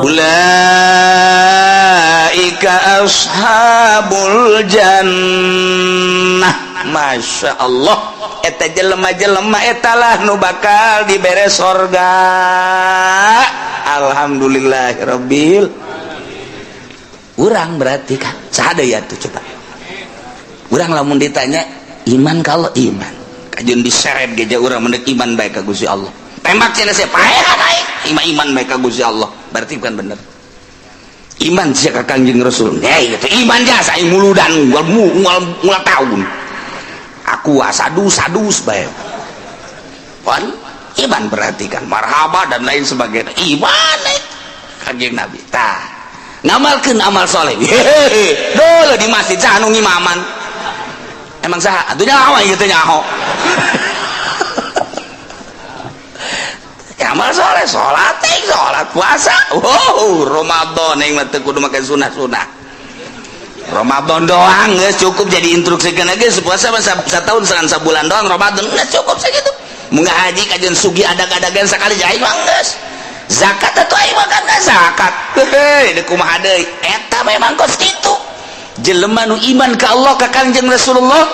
Ulaika ashabul jannah. Masya Allah, eta jelema-jelema etalah nu bakal dibere sorga. Alhamdulillahirabbil. Urang berarti kan saha deui atuh coba. Urang lamun ditanya iman, kalau iman kajeun diseret ge urang mendek iman bae ka Gusti Allah. Tembak cenah sia paehan aing iman iman bae ka Gusti Allah. Berarti bukan bener. Iman sia ka Kangjeng Rasul. Hei, itu iman jasa aing muludan unggal unggal unggal tahun. Aku sadus sadus bae. Pan iman berarti kan marhaba dan lain sebagainya. Iman eh Kangjeng Nabi. Tah, ngamalkeun amal soleh. Hehehe, dulu di masjid saha nu ngimaman? Emang saha? Atuh nyaho ieu teh nyaho. Amal soleh, salat, salat, puasa. Wow, Ramadan yang mah teu kudu make sunah-sunah. Ramadan doang geus cukup jadi instruksikeun geus puasa mah satahun sangan sabulan doang Ramadan geus cukup sakitu. Mun haji kajeun sugi adag-adagan sakali aing mah geus. Zakat atuh aing mah kan zakat. Heuh, deuk kumaha deui? Eta memang kos kitu. Jelema nu iman ka Allah ka Kangjeng Rasulullah,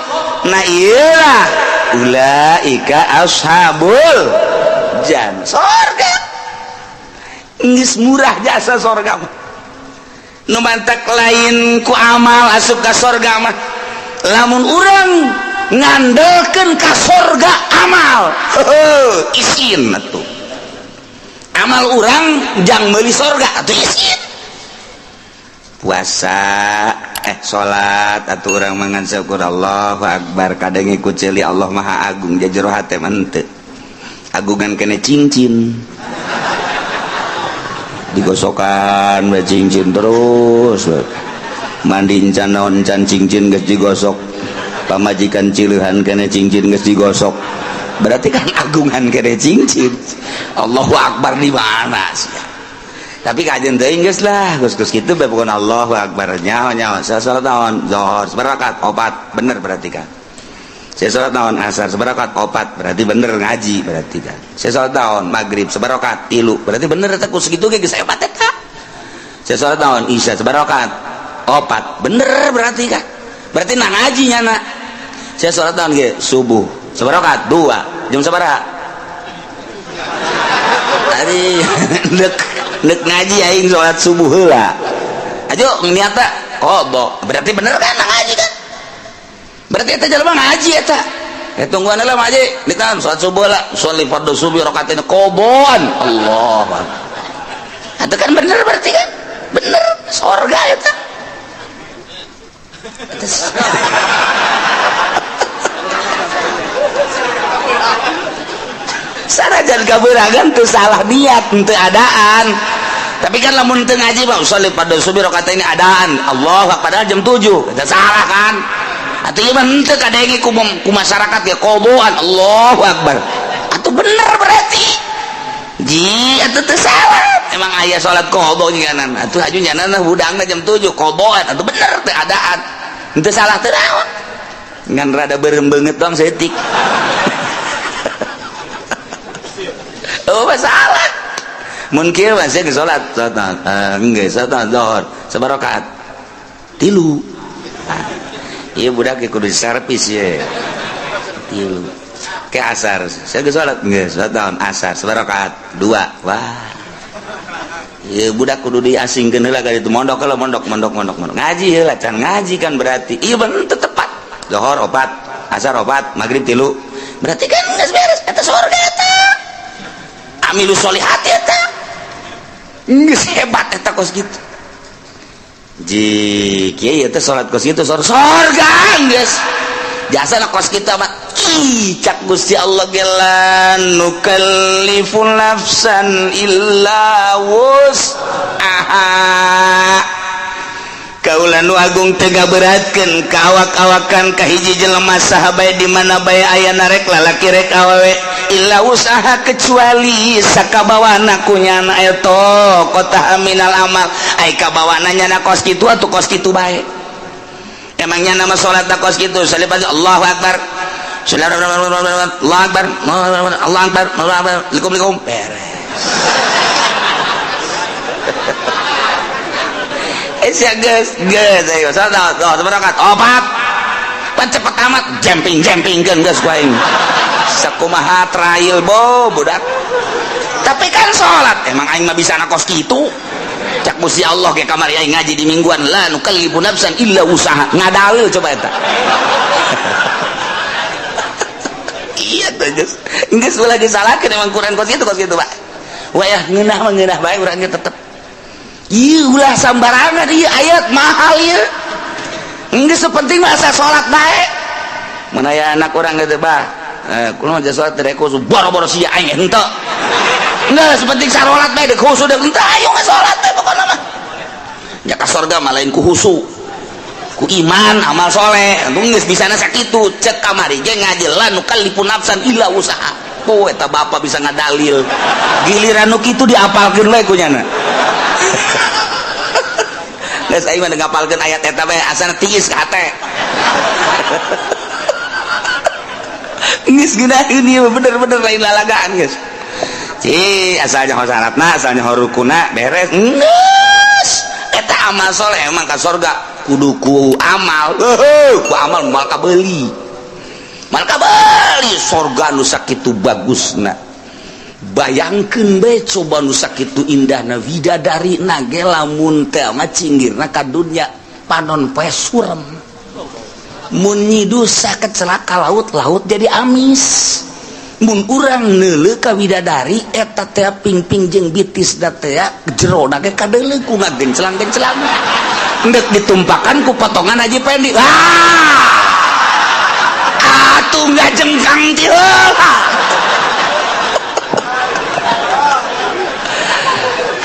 nah iyalah ulaika ashabul jannah, sorga. Geus murah jasa sorga mah. Nu mantak lain ku amal asup ka sorga mah. Lamun urang ngandelkeun ka sorga amal, heuh, isin atuh. Amal urang jang meuli sorga atuh isin. Puasa salat atuh urang mangan syukur Allahu akbar kadang ngikut ceuli Allah Maha Agung jajero hate mah henteu. Agungan kene cincin digosokan bae cincin terus mandi encan naon encan cincin geus digosok pamajikan cileuhan kene cincin geus digosok berarti kan agungan kene cincin. Allahu akbar di mana sih? Tapi kajian teuing geus lah geus-geus kitu bae pokona Allahu akbar nyaho nyaho saya salat naon zuhur sabarakat opat bener berarti kan. Saya salat naon asar sabarakat opat berarti bener ngaji berarti kan. Saya salat naon maghrib sabarakat tilu berarti bener eta ku segitu ge geus hebat eta. Saya salat naon isya sabarakat opat bener berarti kan. Berarti nah ngaji nyana. Saya salat naon ge subuh sabarakat dua jam sabaraha tadi nek nek ngaji aing salat subuh heula ayo niatna qada berarti bener kan nah ngaji kan. Berarti eta jelema ngaji eta. Eh tungguan heula ngaji, ditahan salat subuh lah, sholli fardhu subuh rakaatain qadaan. Allah. Itu kan bener berarti kan? Bener, sorga eta. Sanajan kabeuragan teu salah niat, teu adaan. Tapi kan lamun teu ngaji mah sholli fardhu subuh rakaatain adaan. Allah padahal jam 7. Eta salah kan? Atuh ieu mah henteu kadenge ku masyarakat ya qadaan Allahu akbar. Atuh bener berarti. Ji atuh teu salah. Emang aya salat qada nyanan. Atuh haju nyanan hudangna jam 7 qadaan atuh bener teu adaan. Henteu salah teu naon. Ngan rada beureum beungeut doang saeutik. Oh masalah. Mun kieu mah sia geus salat, salat geus salat zuhur sabarakat. Tilu. Iya budak kudu servis ye. Tilu. Ke asar. Saya geus salat geus salat naon asar sabarakat dua. Wah. Iya budak kudu diasingkeun heula ka ditu mondok heula mondok mondok mondok mondok. Ngaji heula can ngaji kan berarti. Iya bener tepat. Zuhur opat, asar opat, maghrib tilu. Berarti kan geus beres eta surga eta. Amilu sholihat eta. Geus hebat eta kos kitu. Ji kieu ieu teh salat kos kitu sorga geus. Jasa na kos kitu mah ih cak Gusti Allah ge la nukallifu nafsan illa wus'aha. Kaula nu agung teu ngaberatkeun ka awak-awakan ka hiji jelema saha bae di mana bae aya rek lalaki rek awewe illa usaha kecuali sakabawana ku nyana eta kota minal amal ai kabawana nyana kos kitu atuh kos kitu bae. Emang nyana mah salat kos kitu salipat Allahu akbar Allahu akbar Allahu akbar Allahu akbar likum likum beres. Geus ya geus, geus ayo salat oh sabaraha rakaat? Opat. Pan cepet amat jemping-jempingkeun geus ku aing. Sakumaha trail bo budak. Tapi kan salat emang aing mah bisa kos kitu. Cak Gusti Allah ge kamari aing ngaji di mingguan la nukallifu nafsan illa wusaha. Ngadalil coba eta. Iya tuh geus. Geus ulah disalahkeun emang Quran kos kitu Pak. Wayah ngeunah mah ngeunah bae urang ge tetep. Ieu ulah sambarangan ieu ayat mahal ieu. Geus sepenting mah asa salat bae. Mun aya anak urang geus bah, kumaha aja salat teh khusu boro-boro sia aing henteu. Geus penting sarolat bae deuk khusu deuk henteu ayo salat bae pokona mah. Nya ka sorga mah lain ku khusu. Ku iman amal soleh atuh geus bisana sakitu cek kamari ge ngaji la nukallifu nafsan illa wusaha. Oh eta bapa bisa ngadalil. Giliran nu kitu diapalkeun we ku nyana. Geus aing mah ngapalkeun ayat eta bae asana tiis ka hate. Geus ngeunaheun ieu bener-bener lain lalagaan geus. Ci asalnya ho syaratna, asalnya ho rukuna beres. Geus eta amal soleh emang ka sorga kudu ku amal. Heuh, ku amal moal kabeuli. Moal kabeuli sorga nu sakitu bagusna. Bayangkeun bae coba nu sakitu indahna widadari na ge lamun teh mah cinggirna ka dunya panon poe surem. Mun nyidusa kecelaka laut, laut jadi amis. Mun urang neuleuh ka widadari eta teh pingping jeung bitis da teh jerona ge kadeuleuh ku ngagencelang-gencelang. Endek ditumpakan ku potongan Haji Pendi. Ah, atuh ngajengkang ti heula.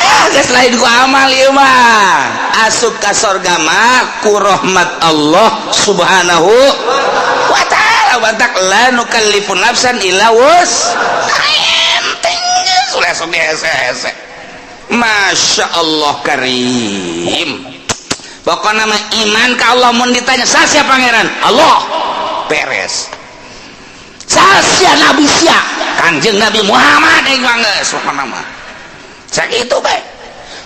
Ah, geus lain ku amal ieu mah. Asup ka sorga mah ku rahmat Allah Subhanahu wa ta'ala. Bantak la nukallifu nafsan illa wus. Enteng geus ulah sok hese-hese. Masya Allah karim. Pokokna mah iman ka Allah mun ditanya sasia pangeran? Allah. Beres. Sasia nabi sia? Kanjeng Nabi Muhammad aing mah geus pokona mah. Sakitu bae.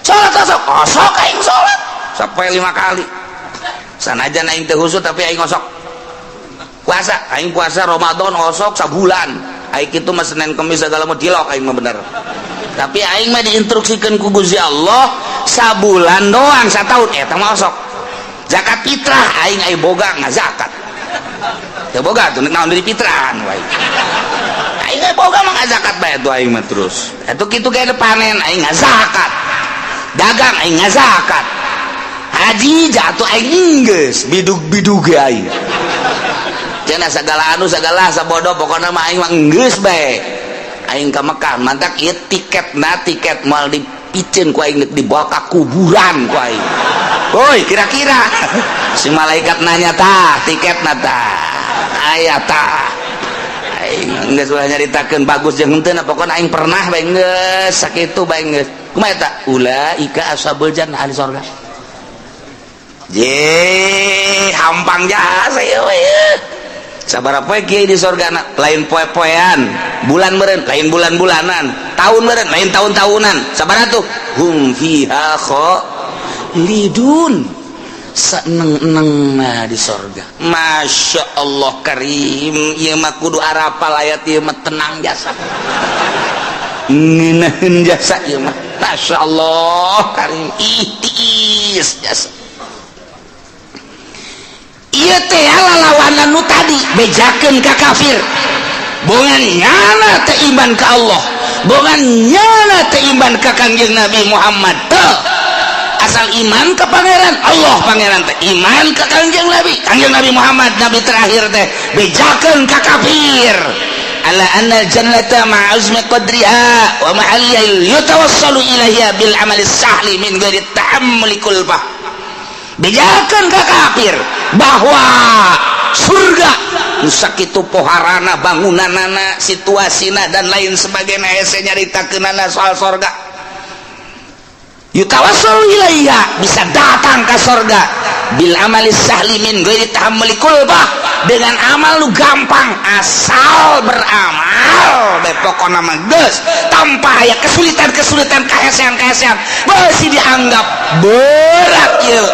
Salat osok, osok aing salat sampai 5 kali. Sanajan aing teu khusyuk tapi aing osok. Puasa, aing puasa Ramadan osok sabulan. Aing kitu mah Senin Kemis segala mah dilok aing mah bener. Tapi aing mah diinstruksikeun ku Gusti Allah sabulan doang sataun eta mah osok. Zakat fitrah aing aya boga ngazakat. Teu boga tuh naon dari fitrahan wae. Aing aya boga mah ngazakat bae tuh aing mah terus. Atuh kitu ge panen aing ngazakat. Dagang aing ngazakat. Haji jatuh aing geus bidug-bidug ge aing. Cenah segala anu segala sabodo pokona mah aing mah geus bae. Aing ka Mekah mantak ieu tiketna tiket moal dipiceun ku aing dibawa ka kuburan ku aing. Woi kira-kira si malaikat nanya tah tiketna tah aya tah. Aing geus ulah nyaritakeun bagus jeung henteu pokona aing pernah bae geus sakitu bae geus. Kumaha eta? Ulaika ashabul jannah ahli sorga. Je hampang jasa ieu we. Sabaraha poe kiai di sorga lain poe-poean, bulan meureun lain bulan-bulanan, tahun meureun lain tahun-tahunan. Sabaraha tuh? Hum fiha khalidun. Seneng-enengna di sorga. Masya Allah karim, ieu mah kudu arapal ayat ieu mah tenang jasa. Ngeunaheun jasa ieu mah. Masya Allah karim, ih tiis jasa. Ieu teh lalawanan nu tadi bejakeun ka kafir. Bongan nyana teh iman ka Allah, bongan nyana teh iman ka Kangjeng Nabi Muhammad teh. Asal iman ka pangeran Allah, pangeran teh iman ka Kangjeng Nabi, Kangjeng Nabi Muhammad nabi terakhir teh bejakeun ka kafir. Ala anna jannata ma'azmi qadriha wa mahalliha yatawassalu ilaiha bil amali sahli min ghairi ta'ammuli kulfah. Bejakeun ka kafir bahwa surga nu sakitu poharana bangunanana situasina dan lain sebagainya hese nyaritakeunana soal sorga. Yutawassalu ilaiha bisa datang ke sorga bil amali sahli min ghairi tahammuli kulfah, dengan amal lu gampang asal beramal bae pokona mah geus tanpa aya kesulitan-kesulitan kahesean-kahesean beusi dianggap berat Kieu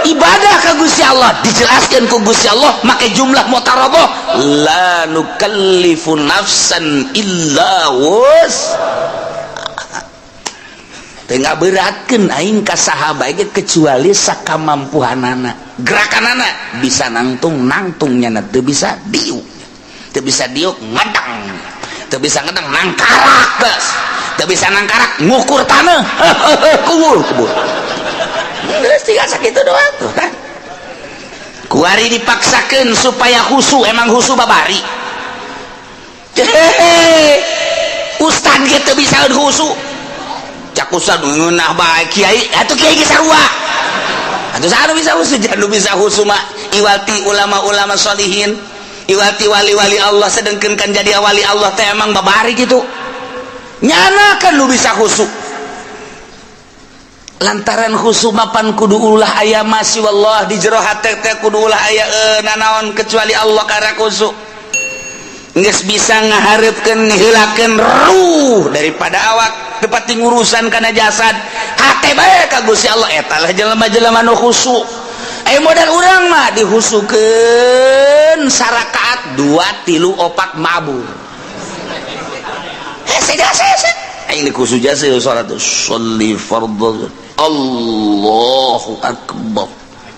ibadah ka Gusti Allah dijelaskan ku Gusti Allah make jumlah mutaraboh, la nukallifu nafsan illa wus. Teu ngaberatkeun aing ka saha bae kecuali sakamampuhanana. Gerakanana bisa nangtung nangtung, nyana teu bisa diuk, teu bisa diuk ngedang, teu bisa ngedang nangkarak, geus teu bisa nangkarak ngukur tanah, kubur kubur. Geus tinggal sakitu doang tuh kan. Kuari dipaksakeun supaya khusu, emang khusu babari. Hehehe, ustad ge teu bisa khusu. Cak ustad ngeunah bae kiai, atuh kiai ge sarua. Atuh saha nu bisa khusu? Jangan nu bisa khusu mah iwati ulama-ulama sholihin, iwati wali-wali Allah. Sedengkeun kan jadi wali Allah teh emang babari gitu. Nyana kan nu bisa khusu. Lantaran khusu mapan kudu ulah aya masih wallah di jero hate teh, kudu ulah aya nanaon kecuali Allah karena khusu. Geus bisa ngahareupkeun, ngeheulakeun ruh daripada awak, tepati ngurusan kana jasad, hate bae ka Gusti Allah. Eta lah jelema-jelema nu khusu. Eh, modal urang mah dihusukeun sarakaat dua tilu opat mabur. Hese hese aing dikhusu jasa salat sholli fardhu, Allahu akbar.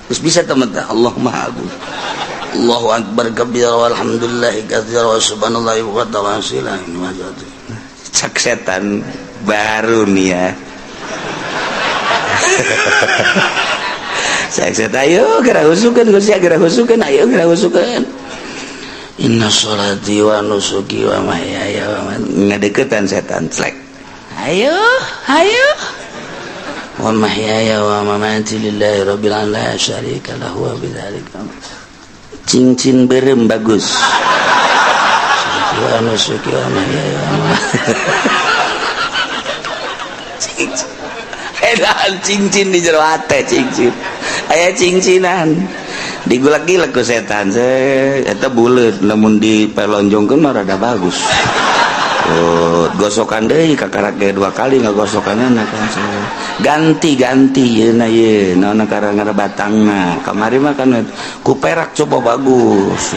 Terus bisa teman teh Allah Maha Agung, Allahu akbar kabira walhamdulillahi katsira wa subhanallahi wa ta'ala. Cak setan baru nih ya. Cak setan, ayo gerak husukeun Gusti, gerak husukeun, ayo gerak husukeun. Inna sholati wa nusuki wa mahyaya wa mamati. Ngadeukeutan setan tlek. Ayo, ayo. Wa mahyaya wa mamati lillahi rabbil alamin la syarika lahu wa bidzalika. Cincin berem bagus. Wa nusuki wa mahyaya wa mamati. Cincin. Edan cincin di jero hate cincin. Aya cincinan. Digulak-gilak ku setan. Eta buleut lamun dipelonjongkeun mah rada bagus. Oh, gosokan deui kakarak ge dua kali ngagosokanna kan. Ganti-ganti yeuna ye naon karang batangna. Kamari mah kan ku perak coba bagus.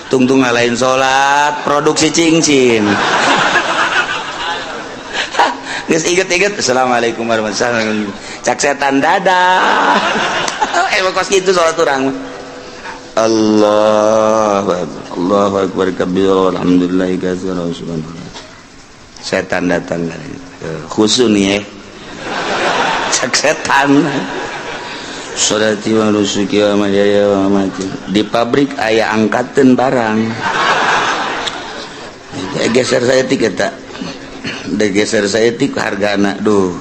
Tungtung lain salat produksi cincin. Geus inget-inget, assalamualaikum warahmatullahi wabarakatuh. Cak setan dadah. Emang kos kitu salat urang. Allah Allahu akbar kabir alhamdulillah katsira subhanallah. Setan datang khusu nih ya. Cak setan. Sholati wa nusuki wa mahyaya wa mamati. Di pabrik aya angkateun barang. Geser saya tiket tak. Geser saya tik hargana duh.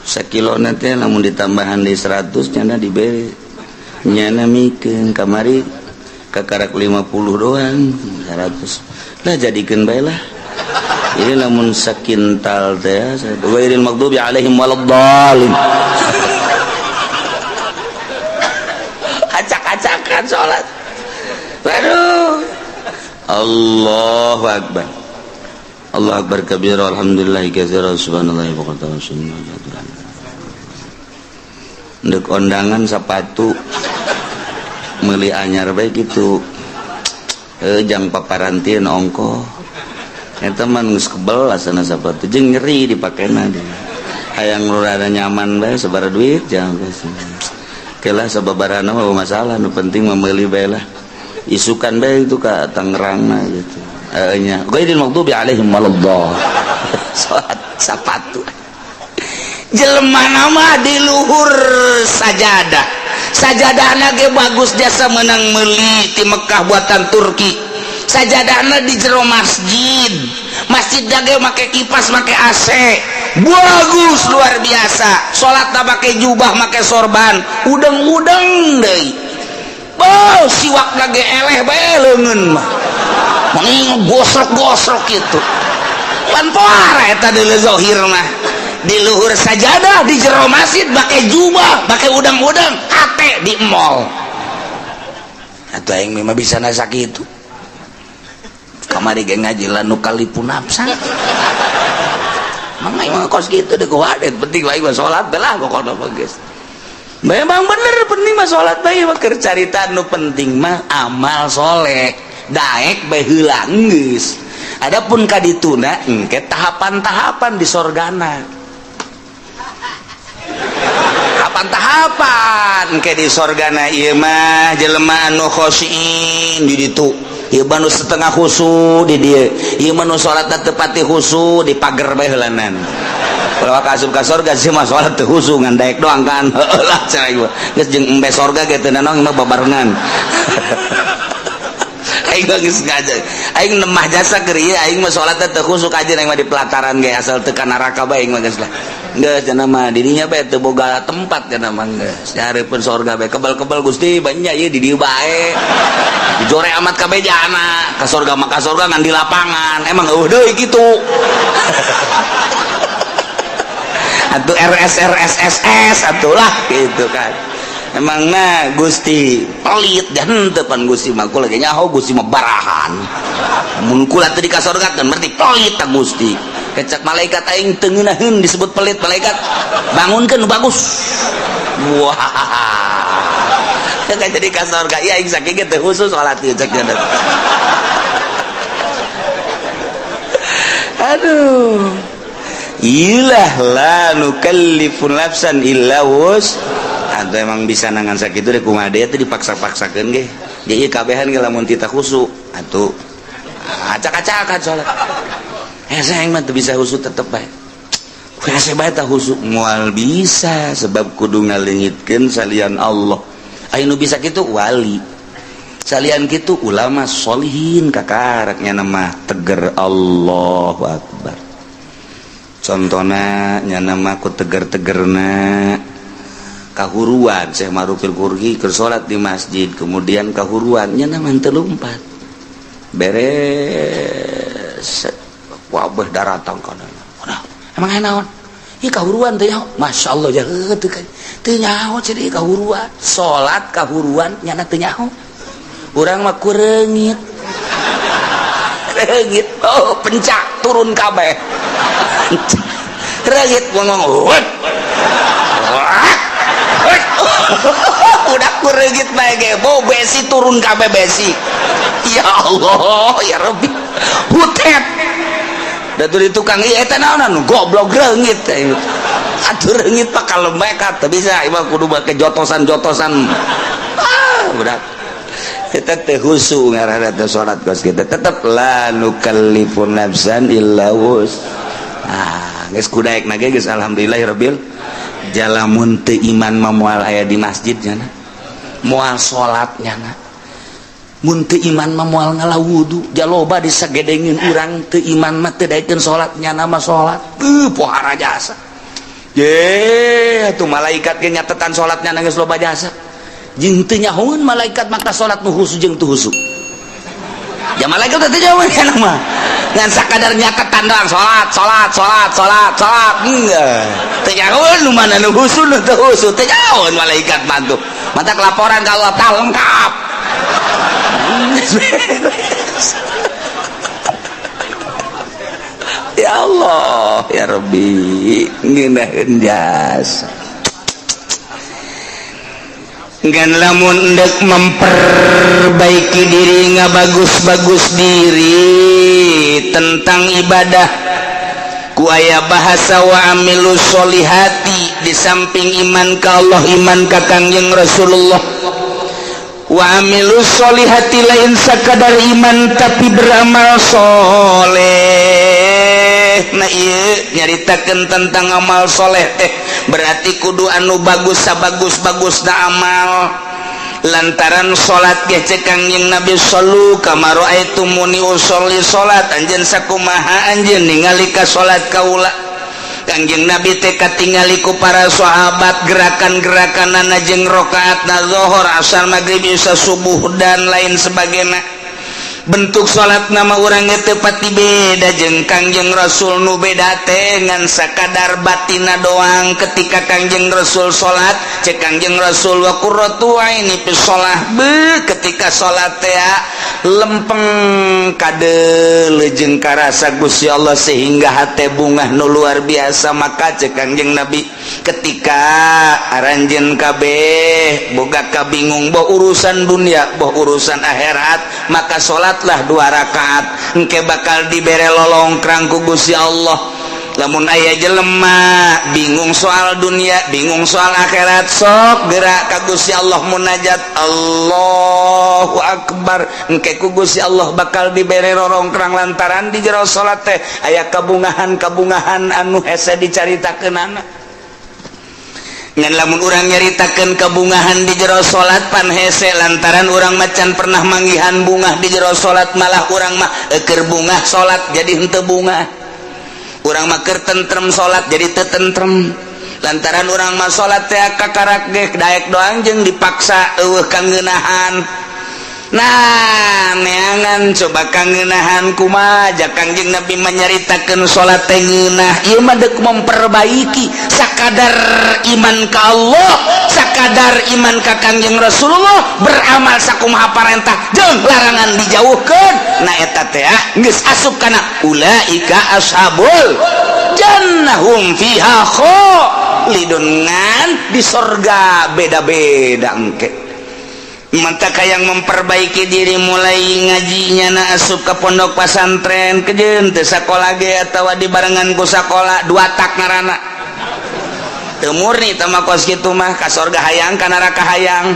Sakilo nanti lamun ditambahan di 100 nyana diberi. Nyana mikeun kamari kakarak 50 doang 100. Lah jadikeun bae lah. Ini lamun sakintal teh ghairil maghdubi alaihim waladdallin. Acak-acakan salat. Waduh. Allahu akbar. Allahu akbar kabira alhamdulillah katsira subhanallahi wa bihamdihi. Ndek ondangan sepatu meuli anyar bae kitu. Jang paparantieun ongkoh. Eta mah geus kebel asana sepatu jeung nyeri dipakena deui. Hayang nu rada nyaman bae sabaraha duit jangan geus. Kelah sababarana mah masalah, nu penting mah meuli bae lah. Isukan bae itu ka Tangerang gitu. Nya ghairil maghdubi alaihim waladdallin. Salat sapatu. Jelema nama di luhur sajadah. Sajadahna ge bagus jasa menang meuli ti Mekah buatan Turki. Sajadahna di jero masjid. Masjid ge make kipas, make AC. Bagus luar biasa. Salatna make jubah, make sorban, udeng-udeng deui. Oh, siwak ge eleh bae leungeun mah. Meng gosrok-gosrok kitu. Pan poara eta deuleu zahir mah. Di luhur sajadah di jero masjid make jubah, make udang-udang, hate di mall. Atuh aing mah bisa nasak kitu. Kamari ge ngaji la nukallifu nafsan. Mang aing mah kos kitu deui kuwadet, penting aing mah salat bae lah pokona mah geus. Memang bener, penting mah salat bae mah. Keur carita nu penting mah amal soleh, daek bae heula geus. Adapun kadituna engke tahapan-tahapan di sorgana, tahapan-tahapan engke di sorgana. Ieu mah jelema anu khosyin di ditu, ieu mah nu setengah khusu di dieu, ieu mah nu salatna teu pati khusu di pager bae heulanan. Kalau ka asup ka sorga sih mah salat teu khusu, ngan daek doang kan. Heueuh lah cenah ieu geus jeung embe sorga ge teu nanaon mah babarengan. Aing geus ngaja, aing nemah jasa keur ieu. Aing mah salat teu khusu kajeun, aing mah di pelataran ge asal teu ka neraka bae aing mah geus lah. Geus cenah mah dirinya bae teu boga tempat cenah mah, geus nyareupeun sorga bae kebal-kebal. Gusti banyak ieu di dieu bae dijore amat kabeh jana ka sorga mah, ka sorga ngan di lapangan emang eueuh deui kitu. Atuh RS RS SS atuh lah gitu kan. Emang nah Gusti pelit dan depan Gusti mah kula ge nyaho Gusti mah barahan. Mun kula teu dikasorgakeun berarti pelit ta Gusti. Kecak malaikat, aing teu ngeunaheun disebut pelit. Malaikat bangunkeun nu bagus. Wah, kan jadi ka sorga ieu aing saking ge teu khusus salat ieu cek. Aduh, ilah la nukallifu nafsan illa wus. Atau emang bisa nangan sakitu deh, kumaha deui teh dipaksa-paksakeun ge. Jadi kabehan ge lamun tita khusu atuh acak-acakan salat. Saya mah teu bisa khusu tetep bae. Hese bae tah khusu moal bisa sebab kudu ngaleungitkeun salian Allah. Aya nu bisa kitu wali. Salian kitu ulama solihin kakaraknya nama teger Allahu Akbar. Contohna nya nama ku teger-tegerna kahuruan Syekh Ma'rufil Qurhi keur salat di masjid, kemudian kahuruan nya nama teu lumpat beres wabah daratang kana. Emang aya naon ieu kahuruan teh? Masya Allah, ya teu teu nyaho cenah kahuruan salat, kahuruan nyana teu nyaho. Urang mah ku reungit reungit, oh, pencak turun kabeh. Reungit ngomong udah ku reungit bae ge bau besi turun kabeh besi. Ya Allah ya Rabbi, hutet da di tukang ieu eta naonan goblok reungit. Atuh reungit pak kalau mereka teu bisa ieu kudu make jotosan-jotosan. Ah, udah kita teh khusu ngaranna teh salat kos kita tetep la nukallifu nafsan illa wus. Ah, geus kudaek na ge geus alhamdulillahirabbil. Jalamun teu iman mah moal aya di masjid nya, moal salat nya. Mun teu iman mah moal ngala wudu. Jaloba disagedengin urang teu iman mah teu daekeun salat, nya mah salat pohara jasa. Ye atuh malaikat ge nyatetan salatnya geus loba jasa. Jeung teu nyahoeun malaikat maka salat nu khusu jeung teu khusu. Ya malaikat teh jauh kan mah ngan sakadar nyatetan doang salat salat salat salat salat, enggak teu nyahoeun nu mana nu khusu nu teu khusu, teu nyahoeun malaikat mantu. Matak laporan ka Allah tah lengkap. Ya Allah ya Rabbi, ngeunaheun jasa. Ngan lamun endek memperbaiki diri, ngabagus-bagus diri tentang ibadah ku aya bahasa wa amilu solihati. Di samping iman ka Allah, iman ka Kangjeng Rasulullah, wa amilu solihati, lain sakadar iman tapi beramal soleh. Nah, ieu nyaritakeun tentang amal soleh teh berarti kudu anu bagus sabagus-bagusna amal. Lantaran salat ge cek Kangjeng Nabi shallu kama raaitumuni usolli, salat anjeun sakumaha anjeun ningali ka salat kaula. Kangjeng Nabi teh katingali ku para sahabat gerakan-gerakanana jeung rakaatna zuhur, asar, maghrib, isya, subuh dan lain sebagainya. Bentuk salat nama urang teu pati beda jeung Kangjeng Rasul. Nu beda teh ngan sakadar batina doang. Ketika Kangjeng Rasul salat, cek Kangjeng Rasul, "Wa qurratu aini fi shalah." Be, ketika salat teh lempeng kadeuleu jeung karasa Gusti Allah sehingga hate bungah nu luar biasa. Maka cek Kangjeng Nabi, ketika aranjeun kabeh boga kabingung, boh urusan dunia, boh urusan akhirat, maka salatlah dua rakaat, engke bakal dibere lolongkrang ku Gusti Allah. Lamun aya jelema bingung soal dunia, bingung soal akhirat, sok gerak ka Gusti Allah, munajat, Allahu Akbar, engke ku Gusti Allah bakal dibere rorongkrang lantaran di jero salat teh aya kabungahan-kabungahan anu hese dicaritakeunana. Ngan lamun urang nyaritakeun kebungahan di jero salat pan hese, lantaran urang macan pernah manggihan bungah di jero salat. Malah urang mah eker bungah salat jadi henteu bungah, urang mah keur tentrem salat jadi teu tentrem, lantaran urang mah salat teh kakarak ge daek doang jeung dipaksa, euweuh kangeunahan. Nah, neangan coba kangeunahan kumaha. Ja Kangjeng Nabi menyaritakeun salat teh ngeunah. Ieu mah deuk memperbaiki sakadar iman ka Allah, sakadar iman ka Kangjeng Rasulullah, beramal sakumaha parentah jeung larangan dijauhkeun. Nah, eta teh geus asup kana ulaika ashabul jannah hum fiha khalidun. Ngan di sorga beda-beda engke. Maka yang memperbaiki diri mulai ngajinya na asup ke pondok pesantren kejeun teu sakola ge atawa dibarengan ku sakola, dua tak ngaranna teu murni teh mah. Kos kitu mah ka sorga hayang, ka neraka hayang.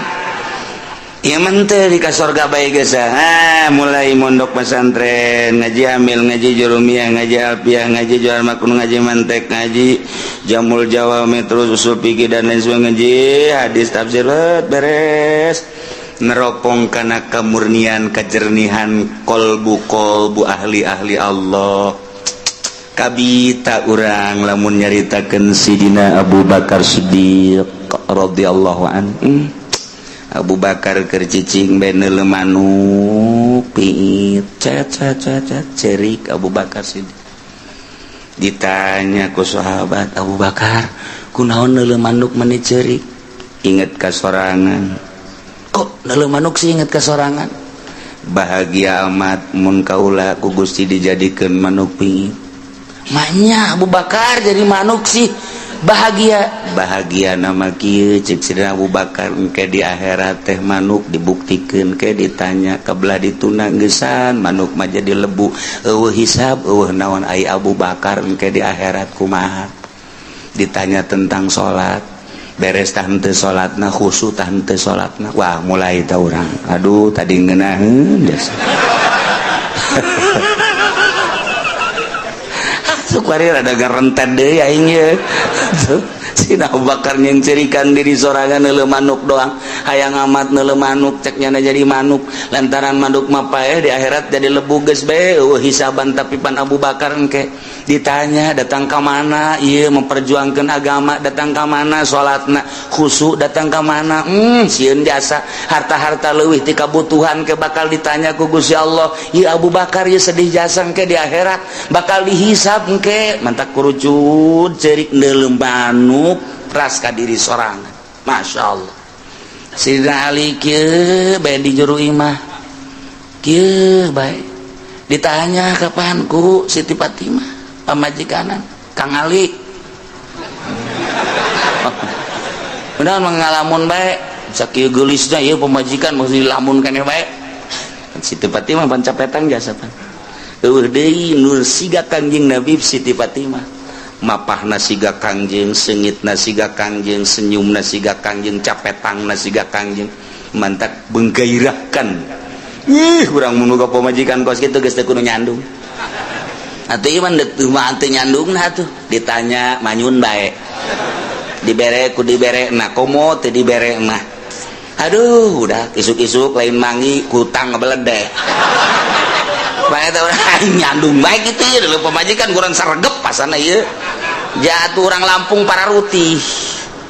Ieu mah teu di ka sorga bae geus. Ah, mulai mondok pesantren, ngaji amil, ngaji jurumiyah, ngaji alfiah, ngaji jual makun, ngaji mantek, ngaji jamul jawami, terus usul fikih dan lain sebagainya, ngaji hadis, tafsir, beres, neropong kana kemurnian, kejernihan kolbu kolbu ahli-ahli Allah. Kabita urang lamun nyaritakeun Sidina Abu Bakar Siddiq radhiyallahu anhu. Abu Bakar keur cicing bae neuleu manuk piit, cet cet cet cet, cerik Abu Bakar Siddiq. Ditanya ku sahabat, "Abu Bakar, kunaon neuleu manuk meni cerik?" "Inget ka sorangan." "Kok neuleu manuk sih inget ka sorangan?" "Bahagia amat mun kaula ku Gusti dijadikeun manuk piit." "Maknya Abu Bakar jadi manuk sih bahagia?" "Bahagia nama kieu," cek Sidina Abu Bakar, "engke di akhirat teh manuk dibuktikeun ke ditanya kebelah dituna geusan manuk mah jadi lebu, euweuh hisab, euweuh naon. Ai Abu Bakar engke di akhirat kumaha? Ditanya tentang salat, beres tah henteu salatna, khusyuk tah henteu salatna." Wah, mulai tah urang, aduh, tadi ngeunaheun geus. Suka rada garentet deui aing ye. Sina Abu Bakar nyengcerikan diri sorangan, neuleu manuk doang, hayang amat neuleu manuk, cek nyana jadi manuk, lantaran manuk mah paeh di akhirat jadi lebu, geus bae euweuh hisaban. Tapi pan Abu Bakar engke ditanya datang ka mana ieu memperjuangkan agama, datang ka mana salatna khusyuk, datang ka mana, sieun jasa harta-harta leuwih ti kabutuhan ke bakal ditanya ku Gusti Allah. Ieu Abu Bakar ieu sedih jasa, engke di akhirat bakal dihisab engke. Mantak kurucut cerik neuleu manuk ras ka diri sorangan. Masya Allah. Sidina Ali kieu bae di juru imah kieu bae, ditanya kapan ku Siti Fatimah pamajikanan, "Kang Ali, udah mengalamun bae sakieu geulisna ieu pamajikan, mesti lamun keneh bae." Siti Fatimah pan capetang jasa, pan euweuh deui nur siga Kangjeng Nabi. Siti Fatimah mapahna siga Kangjeng, seungitna siga Kangjeng, senyumna siga Kangjeng, capetangna siga Kangjeng, mantak menggairahkan. Ih, urang mun boga pamajikan kos kitu geus teu kudu nyandung atuh. Ieu mah teu mah teu nyandung. Nah tuh, ditanya manyun bae, dibere ku dibere, nah komo teu dibere mah, aduh, udah isuk-isuk lain mangi kutang ngebeledek bae teh. Urang nyandung bae kitu ya dulu, pamajikan kurang sregep pasana ieu jatuh orang Lampung para rutih.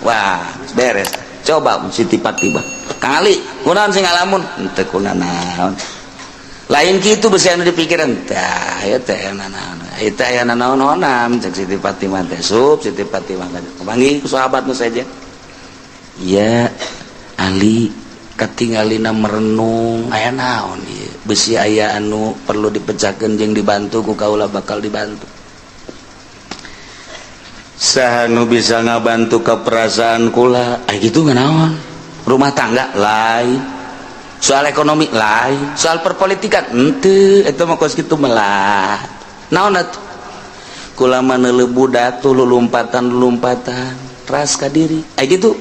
Wah, beres. Coba Siti Fatimah, "Kang Ali, kunaon sing ngalamun?" "Henteu kuna naon." Lain kitu besi anu dipikiran tah ya teh naon eta aya naon-naonan cek Siti Fatimah teh sup Siti Fatimah panggil ku sahabat nu saja. Ya Ali katingalina merenung aya naon ieu besi aya anu perlu dipecahkeun jeung dibantu ku kaula bakal dibantu. Saha nu bisa ngabantu ke perasaan kula aya kitu naon rumah tangga lain, soal ekonomi lain, soal perpolitikan henteu, eta mah kos kitu melah naon atuh kula mah neuleuh budak tuh lulumpatan-lulumpatan ras ka diri aya kitu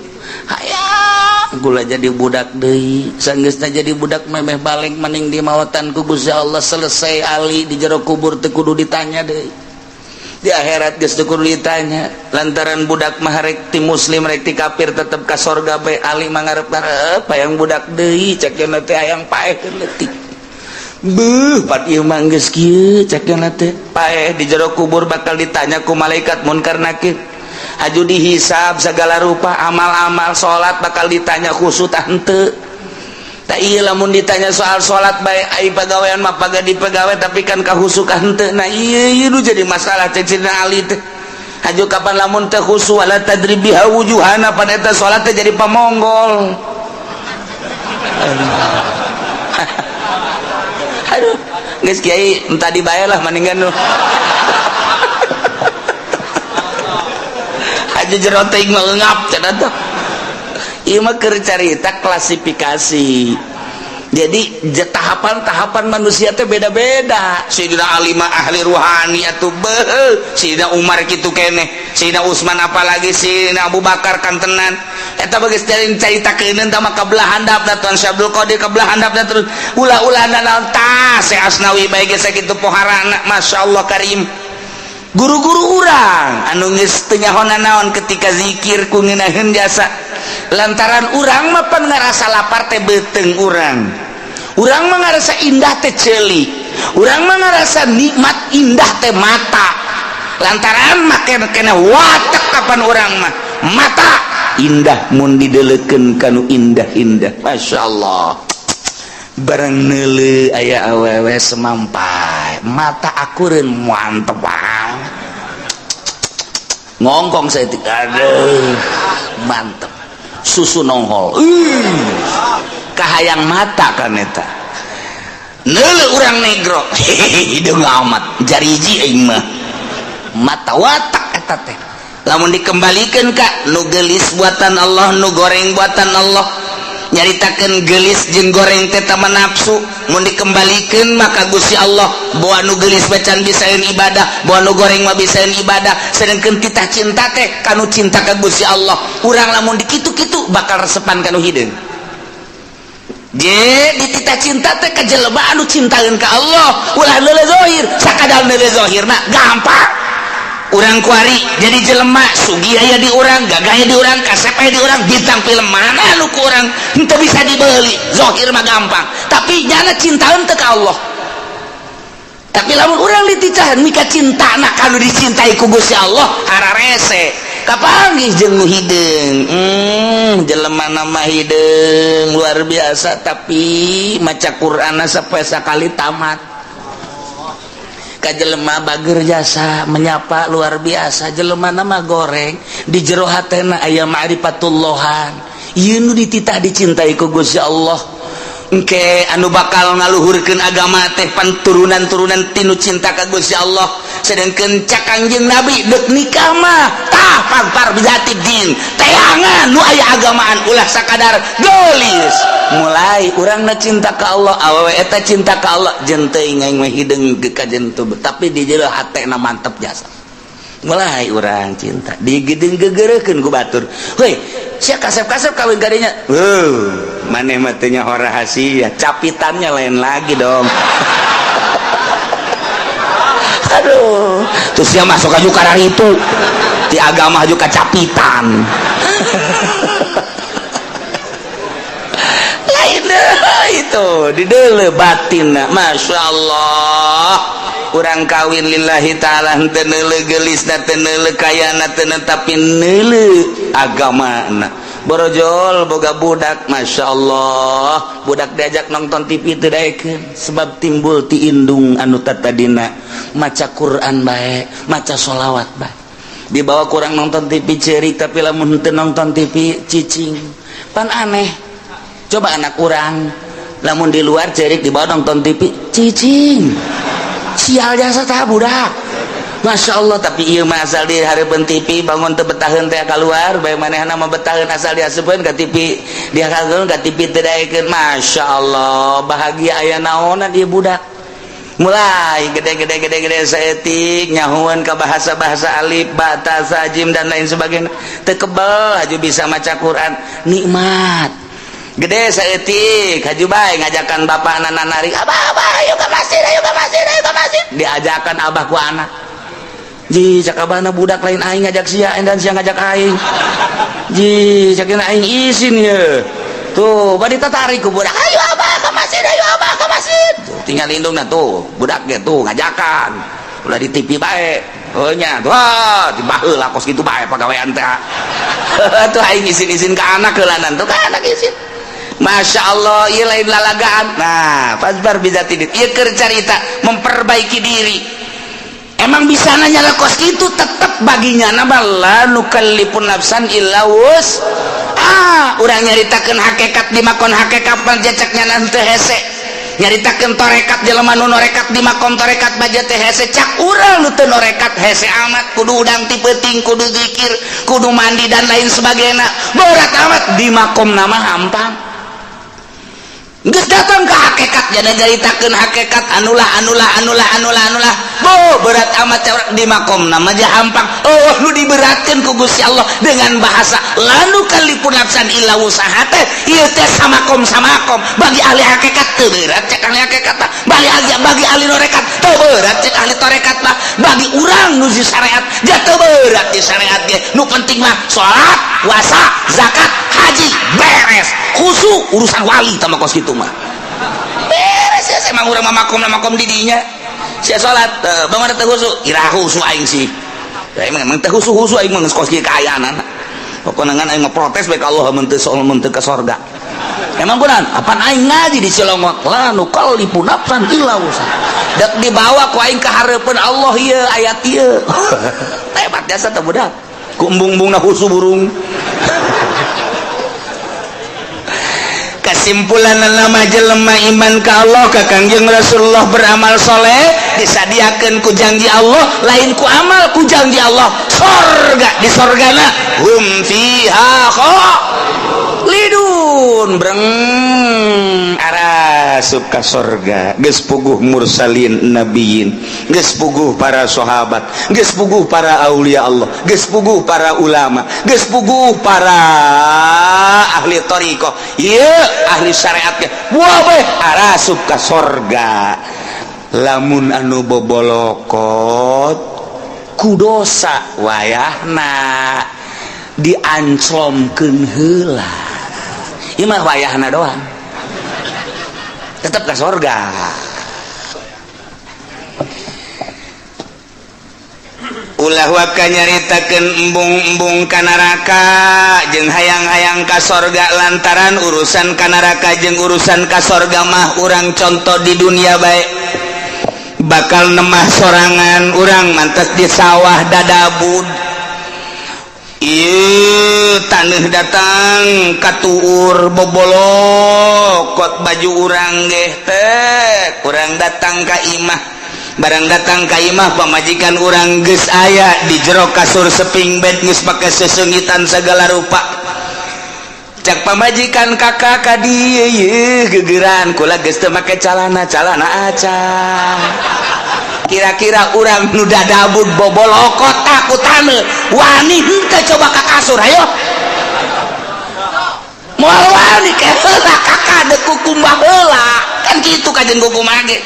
hayang kula jadi budak deui sanggeusna jadi budak memeh balik maning di mawatan ku Gusti Allah selesai Ali di jero kubur teu kudu ditanya deui di akhirat geus teu kudu ditanya lantaran budak mah rek ti muslim rek ti kafir tetep ka sorga bae Ali mah ngarep-ngarep hayang budak deui cek cenah teh hayang paeh keur leutik beuh pat ieu mah geus kieu cek cenah teh paeh di jero kubur bakal ditanya ku malaikat munkar nakir haju dihisab segala rupa amal-amal salat bakal ditanya khusyuk tah henteu. Tak iya lamun ditanya soal salat bae ai pagawean mah paga di pagawe tapi kan kahusuk henteu. Nah iya ieu nu jadi masalah cek Sidina Ali teh haju kapan lamun teu khusyuk wala tadrib biha wujuhana pan eta salat teh jadi pamonggol. Aduh geus kiai entah dibayar lah mendingan nu haju jero teuing mah ngap cenah teh. Ieu mah keur carita klasifikasi. Jadi tahapan-tahapan manusia teh beda-beda. Sayyidina Ali mah ahli ruhani atuh beuh, Sayyidina Umar kitu keneh, Sayyidina Utsman apalagi Sayyidina Abu Bakar kantenan. Eta bageus caritakeun tah mah kabelah handapna Tuan Syekh Abdul Qadir kabelah handapna terus ulah-ulah naon tah Syekh Asnawi bae geus sakitu poharana masyaallah karim. Guru-guru urang anu geus teu nyaho naon ketika zikir ku ngeunaheun jasa lantaran urang mah pan ngarasa lapar teh beuteung urang, urang mah ngarasa indah teh ceuli, urang mah ngarasa nikmat indah teh mata, lantaran mah kena watek kapan urang mah mata indah mun didelekeun kanu indah-indah masyaallah bareng neuleuh aya awewe semampai mata akureun mantep banget ngongkong saya aduh mantep susu nonghol kahayang mata kan eta neuleuh urang negro hideung amat jariji aing mah mata watak eta teh lamun dikembalikeun ka nu geulis buatan Allah nu goreng buatan Allah nyaritakeun geulis jeung goreng teh tama nafsu mun dikembalikeun maka Gusti Allah boa nu geulis bacan bisaeun ibadah boa nu goreng mah bisaeun ibadah sedengkeun titah cinta teh kanu cinta ka Gusti Allah urang lamun dikitu-kitu bakal resepan kanu hideung je dititah cinta teh ka jelema anu cintaeun ka Allah ulah neuleuh zahir sakadar neuleuh zahirna gampang urang kuari jadi jelema sugih aya di urang gagah aya di urang kasep aya di urang bintang film mana nu ku urang henteu bisa dibeli zahir mah gampang tapi nyana cintaeun teu ka Allah tapi lamun urang diticahan mika cintana kanu dicintai ku Gusti Allah hararese kapanggih jeung nu hideung jelema nama hideung luar biasa tapi maca Qur'anna sampai sakali tamat ka jelema bager jasa menyapa luar biasa jelema nama goreng di jero hatena aya ma'rifatullahan ieu nu dititah dicintai ku Gusti Allah engke anu bakal ngaluhurkeun agama teh pan turunan-turunan tinu cinta ka Gusti Allah sedengkeun cak Kangjeng Nabi deuk nikah mah tah pagpar bizati din teangan nu aya agamaan ulah sakadar geulis mulai urangna cinta ka Allah awewe eta cinta ka Allah jeung teuing aing mah hideung ka jeung tapi di jero hatena mantep jasa mulai urang cinta digedeng gegereukeun ku batur heuy sia kasep-kasep kawin kadinya heuh maneh mah teu nyaho rahasia capitannya lain lagi dong aduh terus dia masuk aja karena itu di agama juga capitan lain deh itu di deuleu batinna Masya Allah urang kawin lillahi ta'ala henteu neuleuh geulisna teu neuleuh kayana teu tapi neuleuh agamana Borojol boga budak, Masya Allah, budak diajak nonton TV teu daekeun sebab timbul ti indung anu tatadina maca Quran bae, maca sholawat bae. Dibawa kurang nonton TV cerik, tapi lamun teu nonton TV cicing. Pan aneh. Coba anak urang lamun di luar cerik, dibawa nonton TV cicing. Sial jasa tah budak. Masya Allah, tapi ieu mah asal di hareupeun TV bangun teu betaheun teh keluar bae, manehna mah betaheun asal diasupkeun ka TV, dihakeun ka TV teu daekeun. Masya Allah, bahagia aya naonan ieu budak. Mulai gede-gede gede-gede saeutik nyahuan ke bahasa-bahasa alif ba ta sa jim dan lain sebagainya, teu kebel haju bisa maca Quran, nikmat. Gede saeutik haju bae ngajakan bapak nana narik, "Abah, abah, ayo ke masjid, ayo ke masjid, ayo ke masjid." Diajakan abah ku anak. Ji, cak abahna, "Budak lain aing ngajak sia dan sia ngajak aing." Ji, cak aing isin ye. Tuh badi tatarik ku budak, "Ayo abah ke masjid, ayo abah ke masjid." Tuh, tinggal indungna tuh budak ge tuh ngajakan ulah di TV bae. Oh nya tuh, ah, di baheula kos kitu bae pagawean teh. Tuh aing isin-isin ke anak heulanan, tuh ke anak isin. Masya Allah, ieu lain lalagaan. Nah, fasbar bidzatiddin, ieu keur carita memperbaiki diri. Emang bisa nanya lah kos itu, tetep baginya nama la nukallifun nafsan illa wus. Ah, urang nyaritakeun hakikat di makom hakikat jacaknya nanti hese. Nyaritakeun torekat jelema nu norekat di makom torekat baja teh hese, cak urang nu teu norekat hese amat, kudu udang ti peuting, kudu zikir, kudu mandi dan lain sebagainya, berat amat. Di makom nama hampang. Geus datang ke hakikat, jadi nyaritakeun hakikat anulah anulah anulah anulah anulah, bo berat amat cak di makom nama aja hampang. Oh, nu diberatkeun ku Gusti Allah dengan bahasa la nukallifun nafsan illa wusaha teh ieu teh samakom samakom. Bagi ahli hakikat teu berat cek ahli hakikat mah, bagi ahli norekat teu berat cek ahli torekat mah, bagi urang nu di syariat dia teu berat. Di syariat ge nu penting mah salat, puasa, zakat, haji, beres. Khusyuk urusan wali tah kos kitu mah beres ya. Emang urang mah makom makom didinya sia salat bangun teu khusyuk, iraha khusyuk aing sih. Ya, emang emang teu khusyuk khusyuk aing mah geus kos kieu kaayaan. Pokoknya ngan aing mah protes bae ka Allah mun teu soal mun teu ka sorga. Emang kunaon? Apan aing ngaji di Cilongok la nukallifu nafsan illa wusaha. Dek dibawa ku aing ka hareupeun Allah ieu ayat ieu. Hebat jasa teh budak. Ku embung-embungna khusyuk burung. Kesimpulan nama jelema iman ka Allah, ka Kangjeng Rasulullah, beramal soleh, disadiakeun ku janji Allah, lain ku amal, ku janji Allah sorga. Di sorgana hum fiha khalidun, breng arasup ka sorga. Geus puguh mursalin, nabiyin, geus puguh para sahabat, geus puguh para aulia Allah, geus puguh para ulama, geus puguh para ahli thariqah, ieu ahli syariat ge wah bae arasup ka sorga. Lamun anu bobolokot ku dosa, wayahna dianclomkeun heula. Ieu mah wayahna doang, tetep ka sorga. Ulah waka nyaritakeun embung-embung ka neraka jeung hayang-hayang ka sorga, lantaran urusan ka neraka jeung urusan ka sorga mah urang contoh di dunia bae. Bakal nemah sorangan urang mantes di sawah dadabud. Ieu taneuh datang katuur bobolokot baju urang geh teh. Urang datang ka imah, barang datang ka imah pamajikan urang geus aya di jero kasur seping bed, geus pake sesengitan segala rupa. Cak pamajikan, "Kakak ka dieu yeuh gegeran kula geus teu make calana, calana acan." Kira-kira urang nu dadabud bobolokot takut taneuh wani henteu? Coba ka kasur, ayo. Moal wani ke heula kakak deuk kukumbah heula kan kitu kajen kukumbah ge.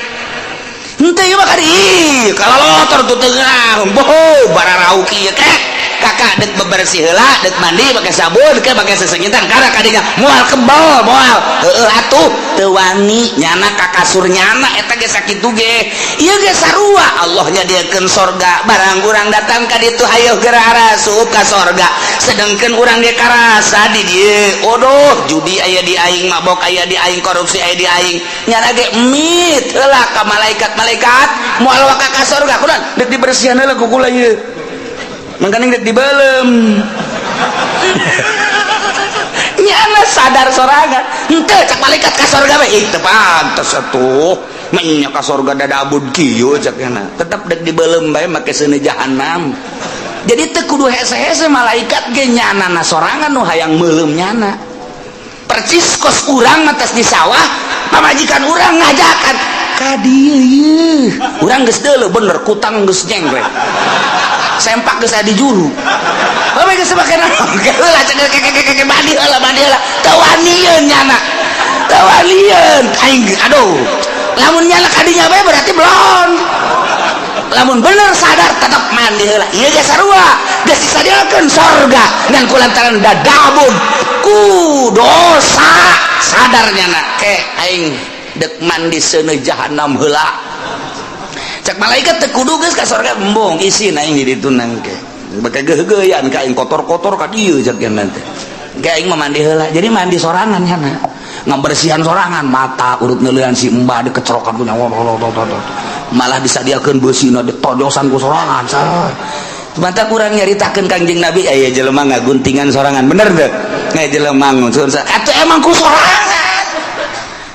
Henteu ieu mah kadi ih kalalotor tuh teu ngahung boho bararauki ieu kek. Kakak dek bebersih heula, dek mandi pakai sabun ke pakai sesengitan karena kadinya moal kebal moal. Heueuh atuh teu wani nyana ka kasur nyana eta ge sakitu ge. Ieu ge sarua Allah nyadiakeun sorga, barang urang datang ka ditu hayoh geura arasup ka sorga. Sedangkan urang ge karasa di dieu, odoh judi aya di aing, mabok aya di aing, korupsi aya di aing. Nyana ge mit heula ka malaikat-malaikat moal waka ka sorga kunaon dek dibersihan heula ku kula ieu. Mangkaning dek dibelem. Nyana sadar sorangan. Henteu cak malaikat ka sorga we. Ih teu pantes atuh. Menya ka sorga dadabud kieu cak nyana. Tetep dek dibelem bae make seuneu jahanam. Jadi teu kudu hese-hese malaikat ge nyanana sorangan nu hayang meuleum nyana. Percis kos urang mah di sawah, pamajikan urang ngajakan ka dieu ieu. Urang geus deuleu bener kutang geus jenggrek. Sempak geus aya di juru. Bae geus make naon? Heula cek keke mandi heula mandi heula. Teu wanieun nyana. Teu wanieun. Aing aduh. Lamun nyana kadinya bae berarti belum. Lamun bener sadar tetap mandi heula. Ieu ge sarua. Geus disadiakeun sorga ngan kulantaran dadabun ku dosa sadar nyana ke aing dek mandi seuneu jahanam heula. Cak malaikat teu kudu geus ka sorga embung isin aing di ditu nangke. Baka geugeuyan ka aing kotor-kotor ka dieu cak nya teh. Ke aing mah mandi heula. Jadi mandi sorangan nyana. Ngabersihan sorangan mata urut neuleuan si embah dikecerokan ku nyawa. Malah disadiakeun beusina ditojosan ku sorangan. Mata kurang nyaritakeun Kangjeng Nabi aya jelema ngaguntingan sorangan. Bener teu? Aya jelema ngunsur atuh emang ku sorangan.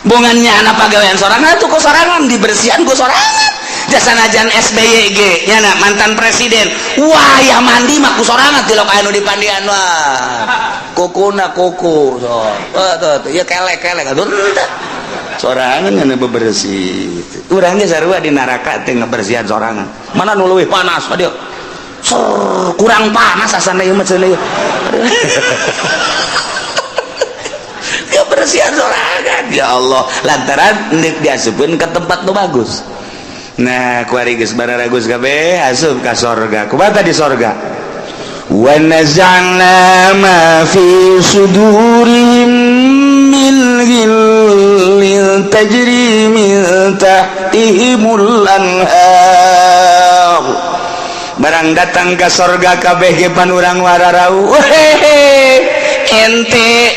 Bongannya anak pagawean sorangan tuh ku sorangan dibersihan ku sorangan. Jasanajan SBY ge nyana mantan presiden. Wah ya mandi mah ku sorangan tilok anu dipandian wah. Kukuna kuku so. Oh, tuh ya kelek-kelek atuh henteu. Sorangan nyana bebersih. Urang ge sarua di neraka teh ngabersihan sorangan. Mana nu leuwih panas aduh. Ser, kurang panas asana ieu mah cenah ieu. Kebersihan sorangan ya Allah lantaran deuk diasupkeun ke tempat nu bagus. Nah kuari geus bararagus kabeh asup ka sorga. Kumaha di sorga? Wa naza'na ma fi sudurihim min ghillin tajri min tahtihimul anhar. Barang datang ke sorga kabeh ge pan urang wararau. Ente